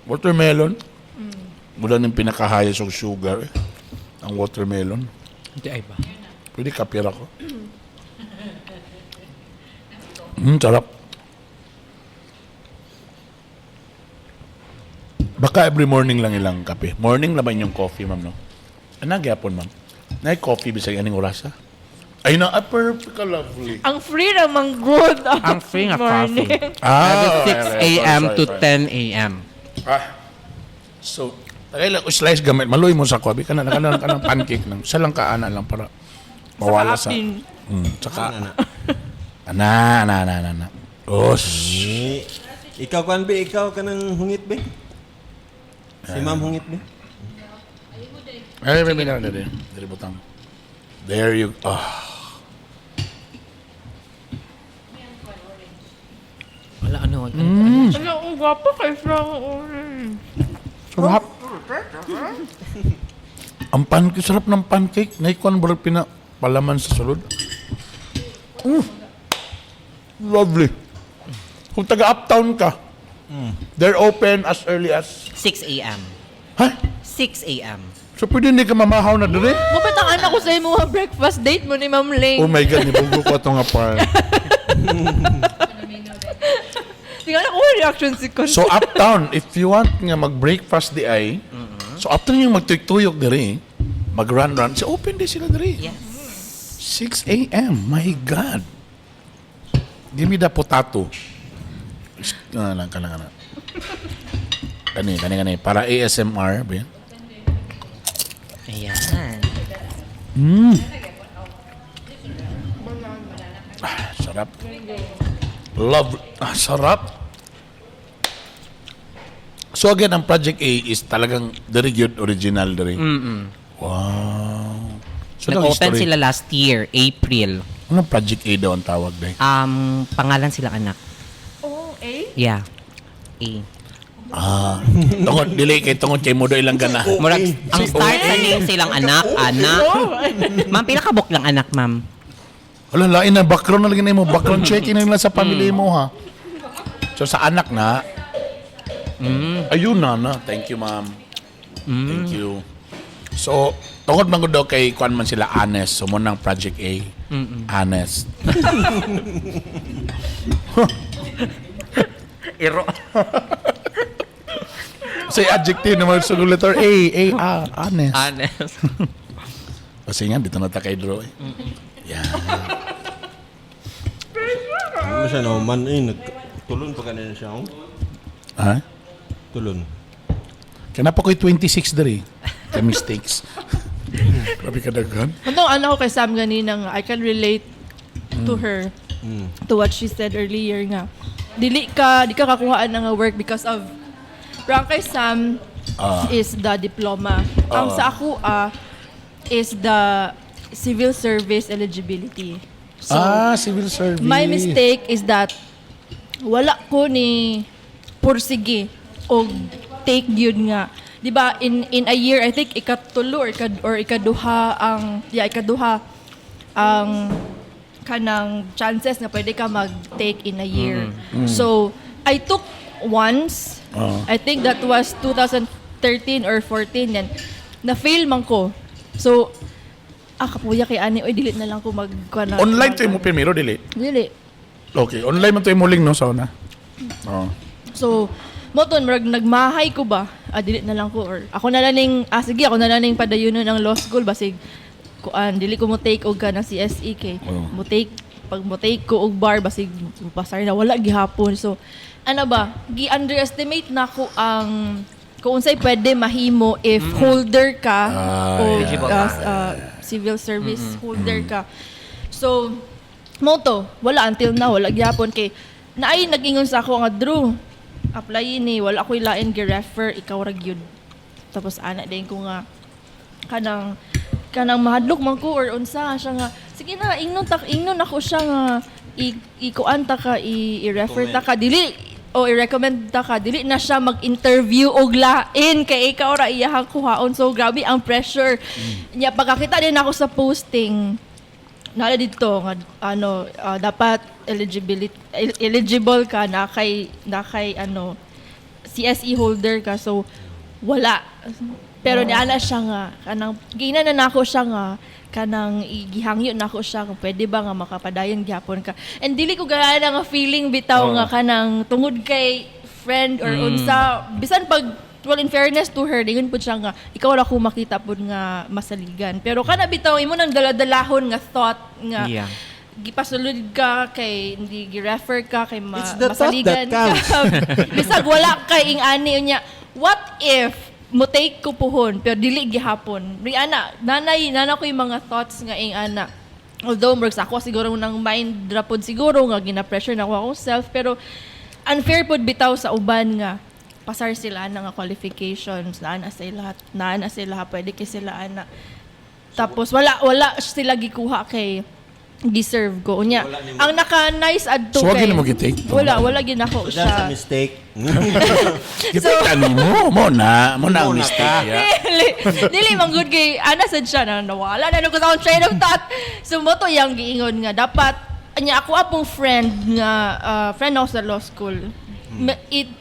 [SPEAKER 1] Watermelon. Wala ng pinaka-highest of sugar eh. Ang watermelon.
[SPEAKER 3] Hindi ay ba?
[SPEAKER 1] Pwede kapira ko. Sarap. Baka every morning lang ilang kape. Morning lang ba inyong coffee, ma'am, no? Ano gyapon, ma'am? Nay coffee bisag aning orasa? Ay na, ah, perfect ka, lovely.
[SPEAKER 2] Ang free ra man good.
[SPEAKER 3] Ang free nga
[SPEAKER 2] Morning.
[SPEAKER 3] coffee.
[SPEAKER 1] Ah,
[SPEAKER 3] Every 6
[SPEAKER 1] ay, ay,
[SPEAKER 3] a.m.
[SPEAKER 1] sorry,
[SPEAKER 3] to
[SPEAKER 1] sorry.
[SPEAKER 3] 10 a.m.
[SPEAKER 1] Ah, So, tagay lang slice gamit. Maluy mo sa kwabi. Kana kana kana pancake lang. Sa lang ka ana lang para mawala sa.
[SPEAKER 2] Apin.
[SPEAKER 1] Saka ana ana ana ana ana. Os.
[SPEAKER 4] Eh, ikaw kan be, ikaw kanang hungit be. Si ma'am hungit be.
[SPEAKER 1] Ay, may may may may. Dili butang. There you oh.
[SPEAKER 3] Wala ano.
[SPEAKER 2] Ano, ang gwapo kay Frank Orange.
[SPEAKER 1] Sarap. Ang pancake, sarap ng pancake. Naikuan ba pina palaman sa sulod? Lovely. Kung taga uptown ka, they're open as early as
[SPEAKER 3] 6 a.m.
[SPEAKER 1] Ha?
[SPEAKER 3] 6 a.m.
[SPEAKER 1] So pwede hindi ka mamahaw na dire?
[SPEAKER 2] Mabit ang anak ko sa imo nga breakfast date mo ni Ma'am Ling.
[SPEAKER 1] Oh my God, nibugo ko itong apar.
[SPEAKER 2] Tingnan ako reaction si Con.
[SPEAKER 1] So uptown, if you want nga mag-breakfast di ay, so after yung magtuyok-tuyok dire, mag-run-run, so open di sila dire.
[SPEAKER 3] Yes.
[SPEAKER 1] 6 a.m. My God. Give me the potato. Ano lang, kana, kana. Kani, kani, kani. Para ASMR. Ba yan?
[SPEAKER 3] Ayan.
[SPEAKER 1] Ah, sarap. Love. Ah, sarap. So again, ang Project A is talagang very good original diri. Wow. So, anong
[SPEAKER 3] Nag-open
[SPEAKER 1] history?
[SPEAKER 3] sila last year, April.
[SPEAKER 1] Anong Project A daw ang tawag dahil?
[SPEAKER 3] Pangalan sila anak.
[SPEAKER 2] Oh, eh?
[SPEAKER 3] Yeah. A.
[SPEAKER 1] Ah. Tungod, dili kay tungod kay mo daw ilang gana.
[SPEAKER 3] Murag, ang start sa name silang anak, anak. Ma'am, pila ka book lang anak, ma'am?
[SPEAKER 1] Wala, lain na. Background na lagi na mo. Background checking na lang sa pamilya mo, ha? So, sa anak na, ayun na na. Thank you, ma'am. Thank you. So, tungod man gud daw kay kuan man sila honest. So, mo nang Project A. Honest.
[SPEAKER 3] Iro.
[SPEAKER 1] Say adjective naman sa letter A, A, A, honest.
[SPEAKER 3] Honest.
[SPEAKER 1] Kasi nga, dito na ta kay Drew eh. Yeah.
[SPEAKER 4] Ano siya no man eh nag tulon pa kanina siya. Oh.
[SPEAKER 1] Ha?
[SPEAKER 4] Tulon.
[SPEAKER 1] Kaya pa ko'y 26 diri. Kaya mistakes. Grabe ka daghan.
[SPEAKER 2] Ano, ano ko kay Sam ganina nga, I can relate to her, to what she said earlier nga. Dili ka, di ka kakuhaan ng work because of, pero ang kay Sam is the diploma. Ang sa ako is the civil service eligibility. So,
[SPEAKER 1] Civil service.
[SPEAKER 2] my mistake is that wala ko ni pursige og take yun nga. 'Di ba in a year I think ikatulo or ikaduha ang yeah ikaduha ang kanang chances na pwede ka mag-take in a year. So I took once. I think that was 2013 or 14 yan. Na-fail man ko. So kapuya kay ani oy dili na lang ko mag kuwan na-
[SPEAKER 1] Online to mo primero, dili.
[SPEAKER 2] Dili.
[SPEAKER 1] Okay, online man to yung muling, no, sa una. Oo.
[SPEAKER 2] So, mo to murag nagmahay ko ba? Dili na lang ko or ako na lang ning sige ako na lang ning padayunon ang law school basig kuan dili ko mo take og ka na CSE kay
[SPEAKER 1] Oo.
[SPEAKER 2] mo take pag mo take ko og bar basig pasar na wala gihapon. So, ano ba? Gi-underestimate na ko ang kung unsay pwede mahimo if holder ka o
[SPEAKER 3] Eligible ka.
[SPEAKER 2] civil service holder ka. So, mo to, wala until now, wala gyapon kay naay nag-ingon sa ako nga Drew, apply ni wala ko'y lain gi-refer ikaw ra gyud. Tapos ana din ko nga kanang kanang mahadlok man ko or unsa siya nga sige na ingnon ta ingnon ako siya nga ikuan ta ka i-refer ta ka dili o i-recommend ta ka dili na siya mag-interview og lain kay ikaw ra iyahang kuhaon, so grabe ang pressure niya. Pagkakita din ako sa posting naa dito nga ano dapat eligibility eligible ka na kay ano CSE holder ka, so wala, pero niana siya nga kanang gina na nako siya nga kanang gihangyo nako siya kung pwede ba nga makapadayon gyapon ka, and dili ko gana nga feeling bitaw nga kanang tungod kay friend or unsa bisan pag. Well, in fairness to her, dingon pud siya nga ikaw ra ko makita pud nga masaligan, pero kana bitaw imo nang daladalahon nga thought nga gipasulod ka kay hindi gi-refer ka kay
[SPEAKER 4] It's the thought
[SPEAKER 2] masaligan
[SPEAKER 4] that counts.
[SPEAKER 2] ka. Bisag wala kay ing-ani unya. What if Mo take ko puhon pero dili gihapon. Ri ana, nanay nana ko yung mga thoughts nga ing ana. Although murag sa ako siguro nang mind ra pod siguro nga gina-pressure na ako akong self, pero unfair pod bitaw sa uban nga pasar sila na nga qualifications, naa na sila, naa na sila, pwede kay sila ana. Tapos wala wala sila gikuha kay deserve ko. Unya,
[SPEAKER 4] Wala nimo.
[SPEAKER 2] ang naka-nice adto
[SPEAKER 1] So, wag
[SPEAKER 2] kay
[SPEAKER 1] yun mo gi-take?
[SPEAKER 2] Wala, wala ginako
[SPEAKER 4] So, that's
[SPEAKER 2] siya.
[SPEAKER 4] a mistake.
[SPEAKER 1] Kita so, mo, mo na ang
[SPEAKER 4] Mo na
[SPEAKER 1] mistake.
[SPEAKER 4] ka.
[SPEAKER 1] Yeah.
[SPEAKER 2] Dili, dili man good kay ana sad siya na nawala na ko sa akong train of thought. So mo to yang giingon nga dapat anya ako apong friend nga friend ako sa law school. It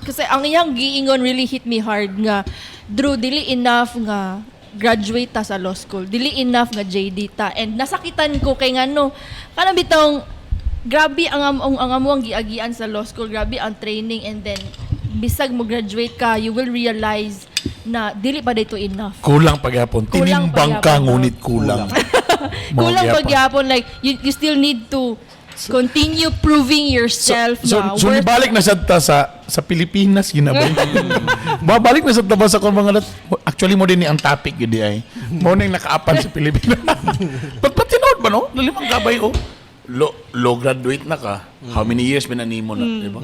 [SPEAKER 2] kasi ang iyang giingon really hit me hard nga, "Drew, dili enough nga graduate ta sa law school. Dili enough nga JD ta." And nasakitan ko kay ngano kanang bitong grabe ang among giagian sa law school, grabe ang training, and then bisag mo graduate ka, you will realize na dili pa dito enough.
[SPEAKER 1] Kulang pagyapon.
[SPEAKER 2] Kulang
[SPEAKER 1] Tinimbang ka,
[SPEAKER 2] pagyapon.
[SPEAKER 1] ngunit kulang. Mao
[SPEAKER 2] Kulang
[SPEAKER 1] gyapon.
[SPEAKER 2] pagyapon, like you still need to continue proving yourself
[SPEAKER 1] So,
[SPEAKER 2] na
[SPEAKER 1] so
[SPEAKER 2] worth
[SPEAKER 1] nibalik na sad ta sa Pilipinas ginabay. Babalik na sad ta ba sa kung mga actually mo din ni ang topic gyud di ay. Mo ning nakaapan sa Pilipinas. But tinuod ba no? Lalimang gabay oh. Low graduate na ka. How many years binanimo na, di ba?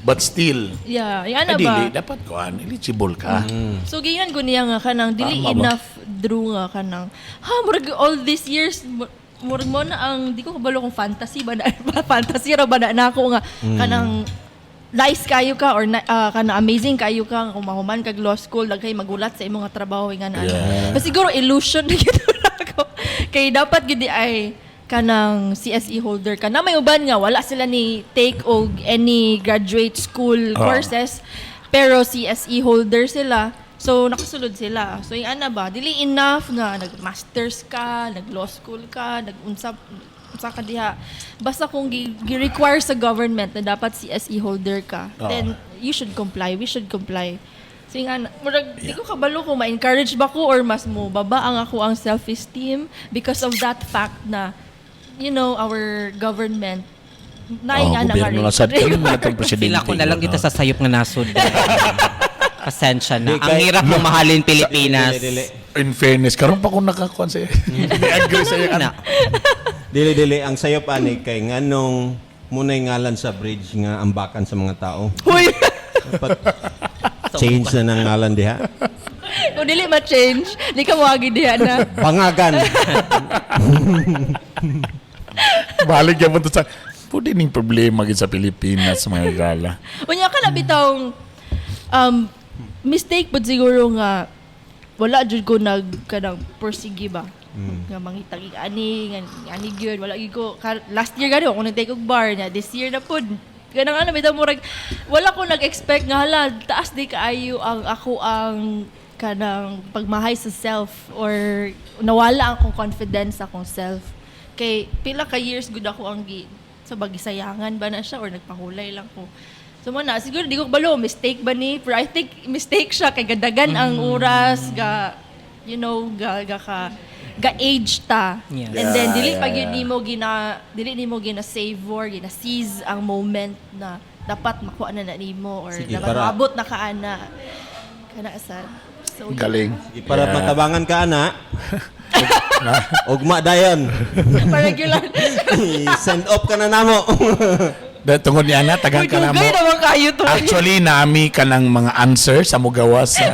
[SPEAKER 1] But still,
[SPEAKER 2] Yeah, yan
[SPEAKER 1] ay,
[SPEAKER 2] na ba?
[SPEAKER 1] dili dapat kuan eligible ka.
[SPEAKER 2] So giingon ko niya nga kanang dili
[SPEAKER 1] Tama ba?
[SPEAKER 2] enough, Drew, nga kanang ha murag all these years murag mo na ang di ko kabalo kung fantasy ba na fantasy ra ba na nako nga kanang nice kayo ka or na, kanang amazing kayo ka kung mahuman kag law school daghay magulat sa imong nga trabaho nga na ano. But siguro illusion na gyud ako kay dapat gyud di ay kanang CSE holder ka na. May uban nga wala sila ni take og any graduate school courses pero CSE holder sila. So, nakasulod sila. So, yung ana ba, dili enough nga nag-masters ka, nag-law school ka, nag-unsa unsa ka diha. Basta kung gi-require sa government na dapat CSE holder ka, then you should comply. We should comply. So, yung ana, murag, di ko kabalo kung ma-encourage ba ko or mas mo baba ang ako ang self-esteem because of that fact na, our government na
[SPEAKER 1] Oh,
[SPEAKER 2] nga na
[SPEAKER 1] gobyerno na sad kami mga itong presidente.
[SPEAKER 3] Sila ko na lang kita sa sayop nga nasod. Pasensya na.
[SPEAKER 4] Di,
[SPEAKER 3] Ang hirap mo mahalin Pilipinas.
[SPEAKER 4] Dili, dili.
[SPEAKER 1] In fairness, karon pa ko nakakuan sa Ni agree sa iyo.
[SPEAKER 3] Na.
[SPEAKER 4] Dili, dili. Ang sayop ani kay nganong muna'y ngalan sa bridge nga ambakan sa mga tao.
[SPEAKER 2] Huy!
[SPEAKER 4] Dapat change na ng ngalan diha.
[SPEAKER 2] Kung dili ma-change, di ka moagi diha na.
[SPEAKER 4] Bangagan.
[SPEAKER 1] Balik yan mo to sa pwede ning problema gid sa Pilipinas mga gala.
[SPEAKER 2] Unya ka na bitawng mistake pud siguro nga wala jud ko nag kanang pursige ba. Nga mangitag ani nga ani gyud wala gyud ko last year gani ako nag-take og bar na this year na pud kanang ano bitaw murag wala ko nag-expect nga hala taas di kaayo ang ako ang kanang pagmahay sa self or nawala ang akong confidence sa akong self kay pila ka years gud ako ang gi sa bagisayangan ba na siya or nagpahulay lang ko. So mo na, siguro di ko balo, mistake ba ni? Pero I think mistake siya kay gadagan ang oras, ga, ga, ga ka, ga age ta. And then, dili pag yun nimo gina, dili nimo gina savor, gina seize ang moment na dapat makuha na na nimo or
[SPEAKER 4] Sige,
[SPEAKER 2] dapat maabot na ka ana. Kana sad. So,
[SPEAKER 1] Galing.
[SPEAKER 4] Para matabangan ka ana. Ugma dayon.
[SPEAKER 2] Pa-regular.
[SPEAKER 4] Send off ka na namo.
[SPEAKER 1] Da, tungod ni Ana, tagang
[SPEAKER 2] Uy,
[SPEAKER 1] ka na mo.
[SPEAKER 2] dugay naman kayo to.
[SPEAKER 1] Actually, nami ka ng mga answer sa mugawa sa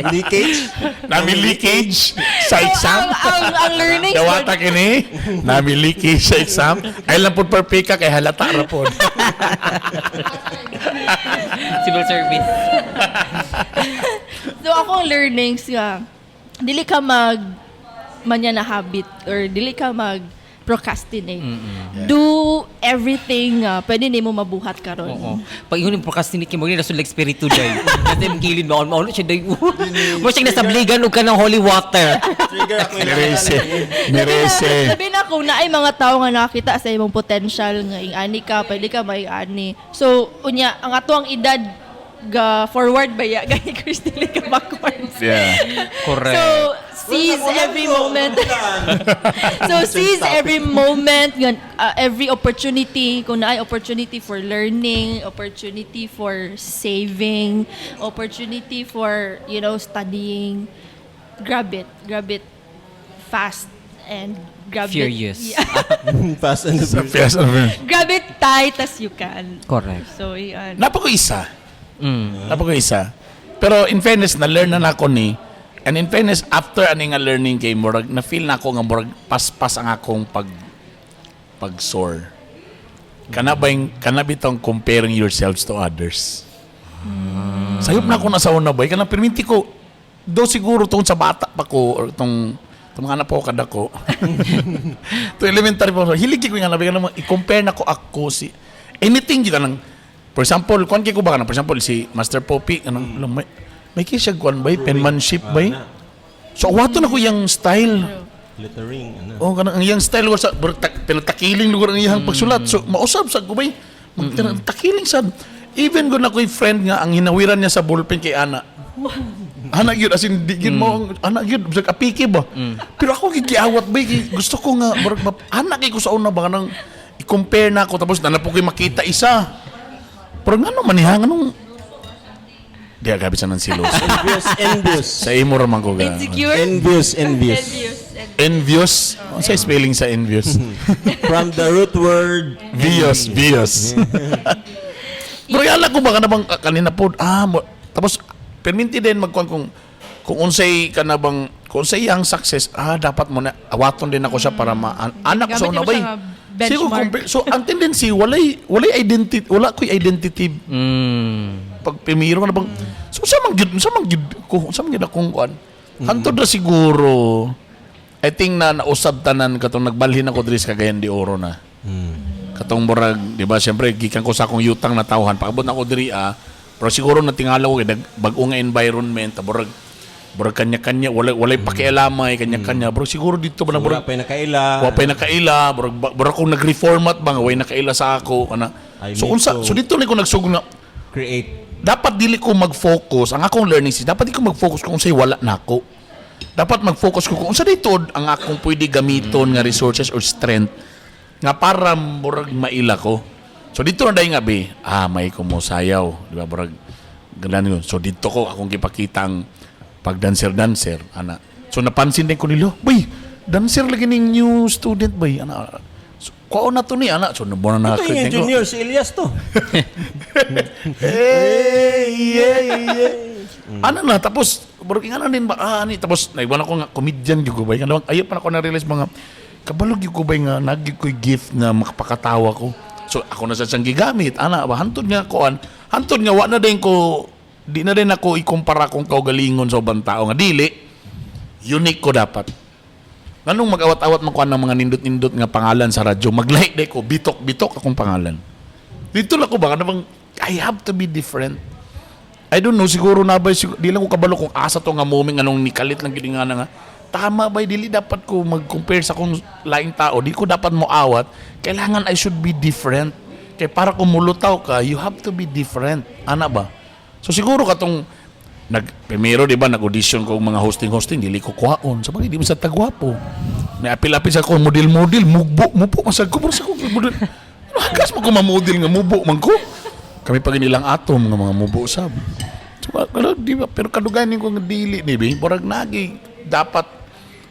[SPEAKER 4] Leakage.
[SPEAKER 1] nami leakage sa exam.
[SPEAKER 2] Ang learning
[SPEAKER 1] Dawata kini, nami leakage sa exam. Ay lang pud perfect ka kay halata ra pod.
[SPEAKER 3] Civil service.
[SPEAKER 2] So akong learnings nga dili ka mag manya na habit or dili ka mag procrastinate. Do everything nga pwede nimo mabuhat karon.
[SPEAKER 3] Oo. Pag yun yung procrastinate kay mo ni nasulag spiritu day. Kasi yung kilid mo maulo siya day. Mo siya nasabligan og kanang holy water.
[SPEAKER 4] Trigger ako yung
[SPEAKER 1] Merese.
[SPEAKER 2] Labi
[SPEAKER 1] Merese.
[SPEAKER 2] na, labi na kung naay mga tao nga nakakita sa imong potential nga ing-ani ka, pwede ka may ani. So unya ang ato ang edad ga forward ba ya gani Chris dili ka backwards.
[SPEAKER 1] Yeah.
[SPEAKER 3] Correct.
[SPEAKER 2] So Seize every moment. So seize every moment, yun, every opportunity, kung naay opportunity for learning, opportunity for saving, opportunity for studying, grab it. Grab it fast and grab
[SPEAKER 3] Furious.
[SPEAKER 2] it. Yeah.
[SPEAKER 4] Fast and the
[SPEAKER 1] Sa
[SPEAKER 4] Furious.
[SPEAKER 1] Fast and Furious.
[SPEAKER 2] Grab it tight as you can.
[SPEAKER 3] Correct.
[SPEAKER 2] So, yan.
[SPEAKER 1] Napa ko isa. Napa ko isa. Pero in fairness, na-learn na nako ni. And in fairness, after ani nga learning kay murag na-feel na ako nga murag paspas ang akong pag soar. Kana ba yung, kana bitong comparing yourselves to others? Sayop na ako na sa una boy. Kanang perminti ko, do siguro tungod sa bata pa ko or tong mga anak po kada ko. To elementary po. Hilig ko nga nabi kanang i-compare na ko ako si anything gyud kanang, for example, kuan kay ko ba kanang, for example, si Master Poppy kanang may kay siya kuan bay penmanship bay. So awato na ko yang style.
[SPEAKER 4] Lettering. Ano.
[SPEAKER 1] Oh, kanang ang iyang style ko sa murag pinatakiling lugar ang iyang pagsulat. So mausab sa ko bay. Takiling sad. Even ko na ko'y friend nga ang hinawiran niya sa ballpen kay ana. Ana gyud, as in di gyud mo ang ana gyud bisag apiki ba. Pero ako gyud giawat bay kay gusto ko nga murag ana kay ko sa una ba kanang i-compare na ako tapos na po ko'y makita isa. Pero ngano man niya nganong di gabi sa nang silos.
[SPEAKER 4] Envious, envious.
[SPEAKER 1] Sa imo ra man ko ga.
[SPEAKER 2] Insecure?
[SPEAKER 4] Envious, envious.
[SPEAKER 2] Envious.
[SPEAKER 1] Envious. Unsa spelling sa envious?
[SPEAKER 4] From the root word,
[SPEAKER 1] Vios, Vios. Pero yala ko ba ka na bang kanina po, tapos perminti din magkuhan kung unsay ka na bang kung unsay ang success, dapat mo na awaton din ako siya para ma anak ko sa
[SPEAKER 2] Gamit
[SPEAKER 1] una
[SPEAKER 2] mo
[SPEAKER 1] bay.
[SPEAKER 2] siya nga
[SPEAKER 1] Siguro
[SPEAKER 2] benchmark.
[SPEAKER 1] so ang tendency walay identity, wala ko'y identity pag pimiro ka na bang so sa man gyud ko sa man gyud akong kuan. Hantod na siguro I think na nausab tanan katong nagbalhin ako diri sa Cagayan de Oro na. Katong murag, di ba, siyempre gikan ko sa akong yutang na tawhan. Pakabot na ako diri pero siguro natingala ko kay bag-o nga environment, murag kanya-kanya, walay pakialamay kanya-kanya. Pero siguro dito ba na
[SPEAKER 4] wala
[SPEAKER 1] murag
[SPEAKER 4] pa yung nakaila.
[SPEAKER 1] wa pa'y nakaila, murag kung nag-reformat ba nga way nakaila sa ako ana.
[SPEAKER 4] I
[SPEAKER 1] So
[SPEAKER 4] need
[SPEAKER 1] unsa
[SPEAKER 4] to
[SPEAKER 1] so dito ni ko nagsugod nga
[SPEAKER 4] create.
[SPEAKER 1] Dapat dili ko mag-focus ang akong learning is dapat di ko mag-focus kung unsay wala nako. Dapat mag-focus ko kung unsa dito ang akong pwede gamiton nga resources or strength nga para murag maila ko. So dito na dahil nga be, may kumusayaw, di ba, murag ganun yun. So dito ko akong gipakita ang pag-dancer-dancer, ana. So napansin din ko nila, "Bay, dancer lagi ning new student bay, ana." So, kuha na to ni ana. So nabuo na
[SPEAKER 4] Ito yung
[SPEAKER 1] ko.
[SPEAKER 4] engineer, si Elias to.
[SPEAKER 1] Hey, yeah. Ano na, tapos, murag nga na din ba, ani, tapos, naiwan ako nga, comedian gyud ko ba, nga, ayaw pa na ako na-realize mga, kabalog gyud ko ba nga, nagyud ko'y gift nga makapakatawa ko. So, ako na sa siyang gigamit, ana, ba, hantod nga koan, hantod nga, wa na din ko, di na din ako ikumpara kung kaugalingon sa ubang tao nga, dili, unique ko dapat. Nganong mag-awat-awat man kuan ng mga nindot-nindot nga pangalan sa radyo, maglahi day ko, bitok-bitok akong pangalan. Dito lang ko ba, ano bang, I have to be different. I don't know, siguro na ba, siguro, di lang ko kabalo kung asa to nga moment, anong nikalit lang gini nga na nga. Tama ba, dili dapat ko mag-compare sa kung laing tao, di ko dapat mo awat, kailangan I should be different. Kaya para kung mulutaw ka, you have to be different. Ana ba? So siguro katong, primero, di ba, nag-audition ko og mga hosting-hosting, dili ko kuhaon. Sa bagay, di mo sa tagwapo. Naapil-apil sa ko model-model, mugbo, mupo, masag ko, pero sa ko, model. Ano, hagas mo ko mamodel nga mubo man ko. Kami pag nilang atom nga mga mubo sab. So, pero, di ba, pero kadugayan ko nga dili ni bi, murag nagi dapat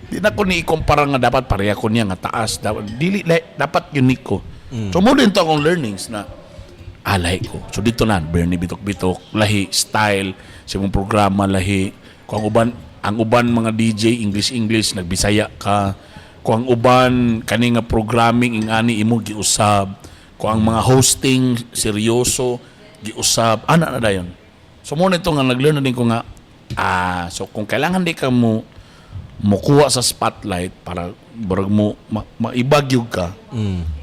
[SPEAKER 1] di na ko ni ikumpara nga dapat pareha ko niya nga taas, dapat dili dapat unique ko. So mo din to akong learnings na alay ko. So dito na Bernie Bitok Bitok, lahi style, sa imong programa lahi. Kung ang uban mga DJ English English nagbisaya ka. Kung ang uban kani nga programming ingani imo giusab. Kung ang mga hosting seryoso giusab, ana na dayon. So mo na ito nga nag-learn na din ko nga so kung kailangan di ka mo mukuha sa spotlight para barag mo maibagyog ka.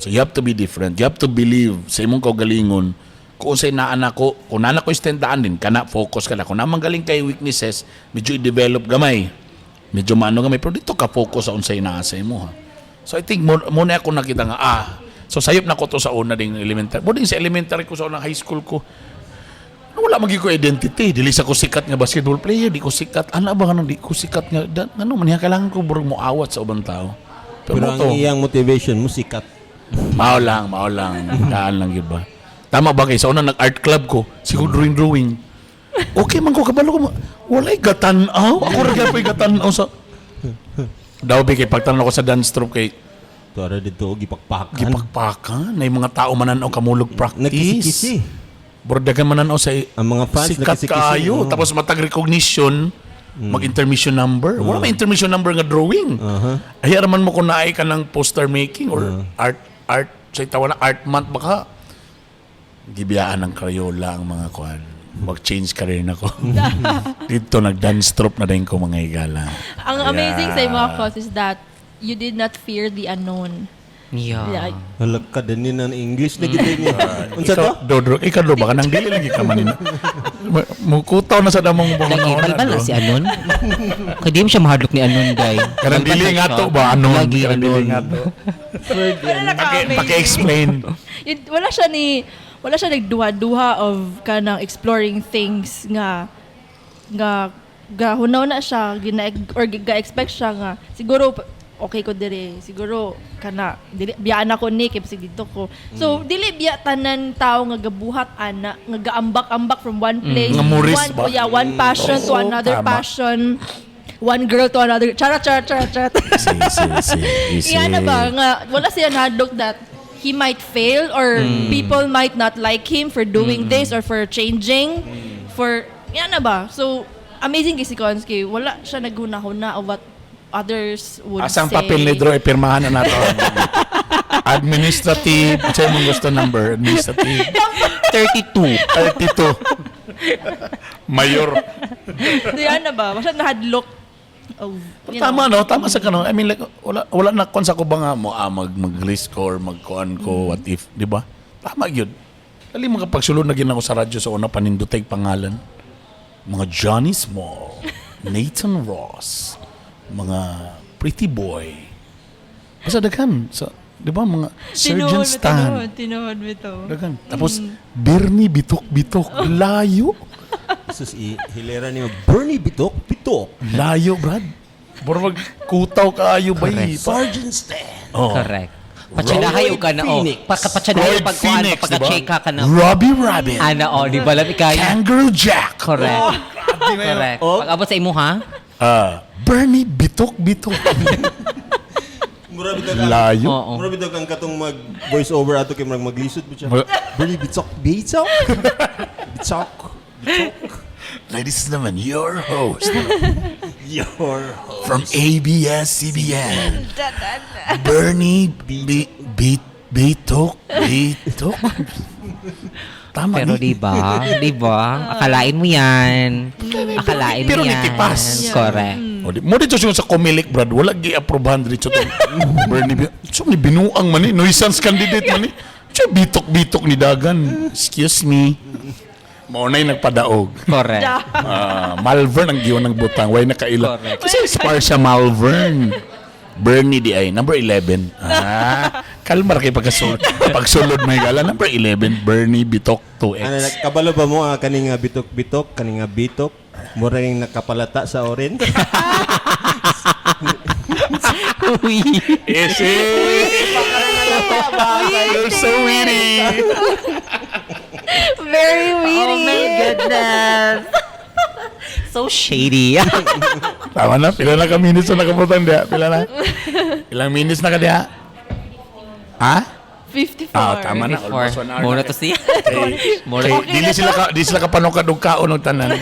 [SPEAKER 1] So you have to be different. You have to believe sa imong kaugalingon kung unsay naa nako, kung naa ko istendaan din kana focus ka na. Kung naman galing kay weaknesses, medyo i-develop gamay. Medyo maano gamay pero dito ka focus sa unsay naa sa imo ha. So I think mo na ako nakita nga so sayop na ko to sa una ding elementary. Mo din sa elementary ko sa unang high school ko. Wala magi ko identity. Dili sa ko sikat nga basketball player, di ko sikat. Ana ba nga di ko sikat nga da, ngano man niya kailangan ko burog mo awat sa ubang tao. Pero,
[SPEAKER 4] Pero
[SPEAKER 1] mo to,
[SPEAKER 4] ang iyang motivation mo sikat.
[SPEAKER 1] mao lang, mao lang. Daan lang yun ba? Tama ba kay sa una nag-art club ko, siguro drawing drawing. Okay man ko kabalo ko walay gatan-aw. Ako ra gyud gatan-aw sa Daw bi kay pagtan-aw ko sa dance troupe kay
[SPEAKER 4] Tuara dito gipakpakan.
[SPEAKER 1] gipakpakan na yung mga tao mananaw kamulog practice.
[SPEAKER 4] Nagkisi-kisi.
[SPEAKER 1] Bordagan mananaw sa
[SPEAKER 4] Ang mga fans
[SPEAKER 1] sikat
[SPEAKER 4] nagkisi-kisi.
[SPEAKER 1] kaayo.
[SPEAKER 4] Oo.
[SPEAKER 1] Tapos matag recognition, mag-intermission number. Wala may intermission number nga drawing. Ay araman mo kung naay ka ng poster making or art art sa tawa na art month baka gibiyaan ng Crayola ang mga kuan. Mag-change career na ko. Dito nag-dance troupe na din ko, mga higala.
[SPEAKER 2] Ang amazing sa imo cause is that you did not fear the unknown.
[SPEAKER 3] Yeah.
[SPEAKER 2] Like,
[SPEAKER 4] Halak ka din ng English na gid niya. Unsa to?
[SPEAKER 1] Ikaw, Dodro, ikaw do baka nang dili lagi ka manin. Mukutaw na sa damong
[SPEAKER 3] Lagi,
[SPEAKER 1] mga
[SPEAKER 3] balbal na si Anon. Kaya di mo siya mahadlok ni Anon, guy.
[SPEAKER 1] Kanang dili nga to ba anon?
[SPEAKER 3] Lagi,
[SPEAKER 1] Kanang dili
[SPEAKER 3] anon.
[SPEAKER 1] nga to.
[SPEAKER 2] Wala
[SPEAKER 1] Paki, paki-explain.
[SPEAKER 2] Wala siya nagduha-duha of kanang exploring things nga nga ga hunaw na siya gina or ga-expect siya nga siguro okay ko dire, siguro kana dili biyaan ako ni kay sige dito ko, so dili biya tanan tao nga gabuhat ana nga gaambak-ambak from one place,
[SPEAKER 1] Nga muris
[SPEAKER 2] one
[SPEAKER 1] ba?
[SPEAKER 2] oh yeah, one passion to
[SPEAKER 1] Oo,
[SPEAKER 2] another
[SPEAKER 1] tama.
[SPEAKER 2] passion, one girl to another. Charot, charot, charot, charot.
[SPEAKER 1] Si, si, si, si.
[SPEAKER 2] Iya na ba nga wala siya nahadlok that he might fail or people might not like him for doing this or for changing for yan na ba? So amazing kay si Konski, wala siya naghuna-huna of what others would
[SPEAKER 1] Asang
[SPEAKER 2] say.
[SPEAKER 1] papel ni Drew, ipirmahan na nato. Administrative, sa imong gusto number, administrative.
[SPEAKER 3] 32.
[SPEAKER 1] 32. Mayor.
[SPEAKER 2] So, yan na ba? Wala siya nahadlok of you
[SPEAKER 1] Tama
[SPEAKER 2] know.
[SPEAKER 1] no, tama sa kano. I mean like wala na kon sa ko ba nga mo mag risk or magkuan ko what if, di ba? Tama gyud. Dali mga pagsulod na gid ako sa radyo sa una panindutay pangalan. Mga Johnny Small, Nathan Ross, mga Pretty Boy. Basta daghan sa, di ba, mga Surgeon Stan.
[SPEAKER 2] Tinuod, tinuod bitaw.
[SPEAKER 1] Daghan. Tapos Bernie Bitok Bitok, layo.
[SPEAKER 4] Jesus i hilera niyo Bernie Bitok Bitok.
[SPEAKER 1] Layo, Brad. Murag kutaw kaayo ba eh.
[SPEAKER 4] Sergeant Stan.
[SPEAKER 1] Oh.
[SPEAKER 3] Correct. Patsadahay ka na, oh.
[SPEAKER 4] Phoenix.
[SPEAKER 3] Pagkapatsadahay
[SPEAKER 1] Roy
[SPEAKER 3] pag kuan,
[SPEAKER 1] Phoenix,
[SPEAKER 3] pagka-check
[SPEAKER 1] diba?
[SPEAKER 3] ka na.
[SPEAKER 1] Robbie Rabbit.
[SPEAKER 3] Ana, oh, di ba? Lami kayo.
[SPEAKER 1] Kangaroo Jack.
[SPEAKER 3] Correct. Correct.
[SPEAKER 4] Oh.
[SPEAKER 3] Pag abot sa imo, ha?
[SPEAKER 1] Ah, Bernie Bitok Bitok.
[SPEAKER 4] Mura bitaw kang
[SPEAKER 1] Layo.
[SPEAKER 3] Oo.
[SPEAKER 4] Mura bitaw kang katong mag voice over ato kay murag maglisod ba siya. Bernie Bitok Bitok. Bitok. Bitok.
[SPEAKER 1] Ladies and gentlemen, your host
[SPEAKER 4] Your host.
[SPEAKER 1] from ABS-CBN, Bernie B- B- Bitok Bitok. Tama
[SPEAKER 3] Pero
[SPEAKER 1] ni.
[SPEAKER 3] di ba? Di ba? Akalain mo yan. Akalain mo
[SPEAKER 1] Pero
[SPEAKER 3] yan.
[SPEAKER 1] nitipas.
[SPEAKER 3] Correct.
[SPEAKER 1] O, di, mo dito siya sa Comelec, Brad. Wala gi-aprobahan dito itong Bernie. So, ni binuang man ni. Nuisance candidate man ni. Siya, bitok-bitok ni Dagan. Excuse me. Mao na'y nagpadaog.
[SPEAKER 3] Correct.
[SPEAKER 1] Ah, Malvern ang giwan ng butang. Way nakaila.
[SPEAKER 3] Correct.
[SPEAKER 1] Kasi spar siya Malvern. Bernie di ay number 11. Ah, kalma ra kay pagkasulod. Pagsulod may gala number 11 Bernie Bitok 2X.
[SPEAKER 4] Ano, kabalo ba mo ang kaning nga bitok-bitok, kaning nga bitok, mura ning nakapalata sa orange?
[SPEAKER 3] Uy.
[SPEAKER 1] Is it? You're so witty.
[SPEAKER 2] Very witty.
[SPEAKER 3] Oh my goodness. So shady.
[SPEAKER 1] Tama na, pila na ka minutes na nakabutan diha? Pila na? Ilang minutes na ka diha? Ha?
[SPEAKER 2] 54.
[SPEAKER 1] Ah, tama na. Almost 1 hour
[SPEAKER 3] Muna
[SPEAKER 1] na.
[SPEAKER 3] to siya.
[SPEAKER 1] Kay,
[SPEAKER 3] Mura.
[SPEAKER 1] kay,
[SPEAKER 2] Okay
[SPEAKER 1] dili
[SPEAKER 2] na
[SPEAKER 1] sila ka, di sila kapanukad og kaon og tanan.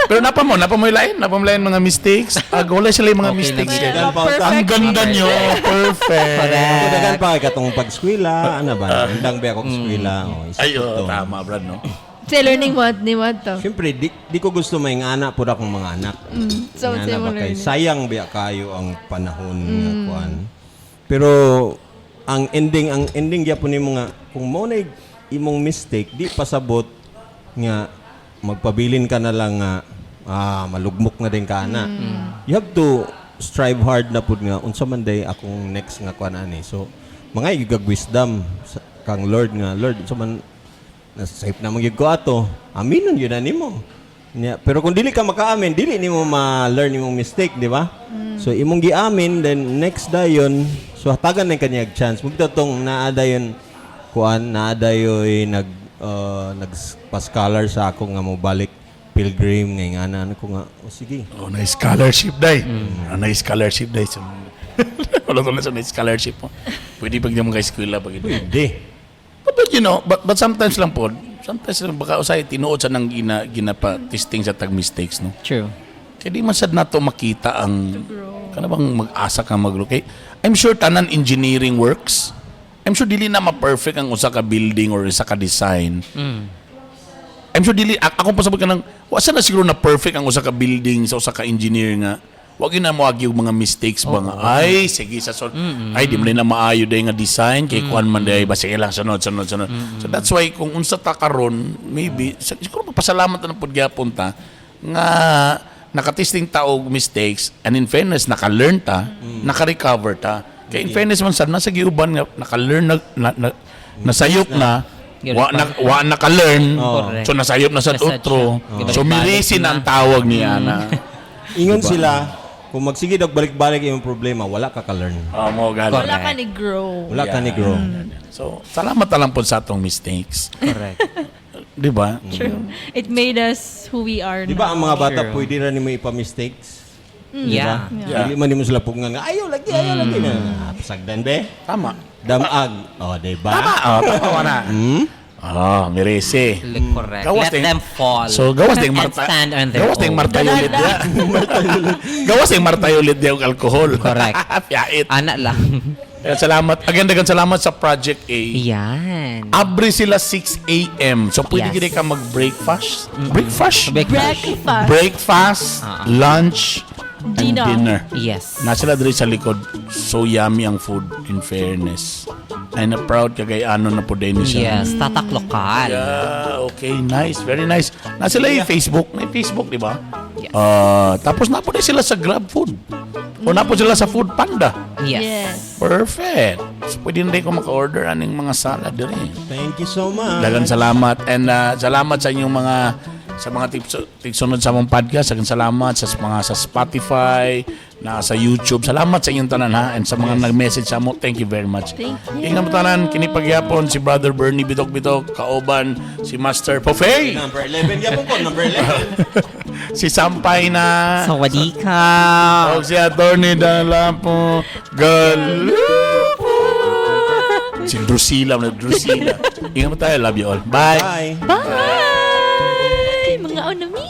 [SPEAKER 1] Pero napa mo lain mga mistakes. Ag wala sila yung mga
[SPEAKER 3] Okay
[SPEAKER 1] mistakes.
[SPEAKER 3] lang.
[SPEAKER 1] Kay.
[SPEAKER 4] Dagan pa
[SPEAKER 2] Perfect.
[SPEAKER 1] Ang ganda nyo. Perfect.
[SPEAKER 3] Correct.
[SPEAKER 4] Dagan pa kay katong pag-eskwela, ano ba? Undang ba ako eskwela? Oh, isa
[SPEAKER 1] Ay, oh,
[SPEAKER 4] ito.
[SPEAKER 1] tama, Brad, no?
[SPEAKER 2] Say learning what ni what to.
[SPEAKER 4] Siyempre, di ko gusto may anak pud akong mga anak.
[SPEAKER 2] So,
[SPEAKER 4] Nga
[SPEAKER 2] say
[SPEAKER 4] na
[SPEAKER 2] mo
[SPEAKER 4] ba kay
[SPEAKER 2] learning.
[SPEAKER 4] sayang biya kayo ang panahon nga kuan. Pero ang ending gyapon nimo nga kung mo na imong mistake di pasabot nga magpabilin ka na lang nga malugmok na din ka na. You have to strive hard na pud nga unsa man day akong next nga kuan ani. So mga igag wisdom kang Lord nga Lord unsa man Nasayop na magyud ko ato. Aminon yun na nimo. Nya, pero kung dili ka makaamin, dili nimo ma-learn imong mistake, di ba? So imong giamin, then next dayon, so hatagan na kanya chance. Mugto tong naa dayon kuan, naa dayoy nag pa-scholar sa ako nga mobalik pilgrim nga nga ano ko nga, oh, sige.
[SPEAKER 1] Oh, na scholarship day. Ah, na scholarship day. So, wala to na sa na scholarship mo. Pwede pag di mo kay eskwela pag ito.
[SPEAKER 4] Pwede.
[SPEAKER 1] But you know, but sometimes lang po, sometimes lang baka usay tinuod sa nang ginapa testing sa tag mistakes, no.
[SPEAKER 3] True.
[SPEAKER 1] Kaya di man sad nato makita ang kana bang mag-asa ka mag kay I'm sure tanan engineering works. I'm sure dili na ma-perfect ang usa ka building or usa ka design. I'm sure dili ako pa sabot ka ng wa sa na siguro na perfect ang usa ka building sa usa ka engineer nga wa gyud na moagi og mga mistakes ba nga ay sige sa sol ay di man na maayo day nga design kay kuan man day ba sige lang, sunod, sunod, sunod. So that's why kung unsa ta karon, maybe siguro magpasalamat na pud gyapon ta nga nakatesting ta og mistakes, and in fairness naka-learn ta, naka-recover ta. Kay in fairness man sad nasa giuban nga naka-learn na, nasayop na, wa na, wa naka-learn.
[SPEAKER 3] Correct.
[SPEAKER 1] So nasayop na sa
[SPEAKER 3] Nasad
[SPEAKER 1] utro.
[SPEAKER 3] siya.
[SPEAKER 1] So mirisi na ang tawag niya na.
[SPEAKER 4] Ingon sila, kung magsige og balik-balik imong problema, wala ka ka-learn.
[SPEAKER 1] Oh, mo gali.
[SPEAKER 2] Wala ka ni grow.
[SPEAKER 4] Wala ka ni grow.
[SPEAKER 1] So salamat na lang po sa atong mistakes.
[SPEAKER 3] Correct.
[SPEAKER 1] Di ba?
[SPEAKER 2] True. It made us who we are
[SPEAKER 4] Di ba
[SPEAKER 2] now.
[SPEAKER 4] ang mga bata
[SPEAKER 3] True.
[SPEAKER 4] pwede ra nimo ipa-mistakes?
[SPEAKER 3] Yeah.
[SPEAKER 1] Yeah.
[SPEAKER 4] Dili man nimo sila pugngan nga ayaw lagi, ayaw lagi na. Ah, pasagdan be.
[SPEAKER 1] Tama.
[SPEAKER 4] Damag. Oh, di ba?
[SPEAKER 1] Tama. Oh, tama na. Oh, mirisi.
[SPEAKER 3] Correct.
[SPEAKER 1] Gawas
[SPEAKER 3] Let
[SPEAKER 1] din-
[SPEAKER 3] them fall.
[SPEAKER 1] So gawas ding
[SPEAKER 3] And
[SPEAKER 1] Marta.
[SPEAKER 3] stand on their
[SPEAKER 1] Gawas ding
[SPEAKER 3] own.
[SPEAKER 1] Marta ulit dia. Gawas ding Marta ulit dia og alcohol.
[SPEAKER 3] Correct.
[SPEAKER 1] Piyait.
[SPEAKER 3] Ana lang.
[SPEAKER 1] Kaya salamat. Again, daghang salamat sa Project A.
[SPEAKER 3] Yan.
[SPEAKER 1] Abre sila 6 a.m. So pwede
[SPEAKER 3] Yes.
[SPEAKER 1] gid ka mag-breakfast. Breakfast?
[SPEAKER 3] Breakfast.
[SPEAKER 2] Breakfast.
[SPEAKER 1] Breakfast, lunch, and
[SPEAKER 2] Dinner.
[SPEAKER 1] dinner.
[SPEAKER 3] Yes.
[SPEAKER 1] Na sila diri sa likod. So yummy ang food, in fairness. Ay na proud ka kay ano na po din siya.
[SPEAKER 3] Yes. Tatak lokal.
[SPEAKER 1] Yeah, okay, nice, very nice. Na sila yung Facebook, may Facebook, di ba?
[SPEAKER 3] Yes.
[SPEAKER 1] Ah, tapos na po din sila sa Grab Food. O na po sila sa Food Panda.
[SPEAKER 3] Yes.
[SPEAKER 2] Yes.
[SPEAKER 1] Perfect. So, pwede na rin ko maka-order aning mga salad diri.
[SPEAKER 4] Thank you so much.
[SPEAKER 1] Daghang salamat and salamat sa inyong mga sa mga tips tigsunod sa among podcast. Daghang salamat sa mga sa Spotify, na sa YouTube. Salamat sa inyong tanan ha and sa mga nag-message sa amo. Thank you very much.
[SPEAKER 2] Thank you.
[SPEAKER 1] Ingat mo tanan, kini pagyapon si Brother Bernie Bitok Bitok, kauban si Master Pofey,
[SPEAKER 4] Number 11 yapon ko, number 11.
[SPEAKER 1] si Sampay na
[SPEAKER 3] Sawadika.
[SPEAKER 1] og si Attorney Dalapo Galupo. Si Drusilla, na Drusilla. Ingat mo tayo. Love you all. Bye.
[SPEAKER 4] Bye.
[SPEAKER 2] Bye! Mga onami!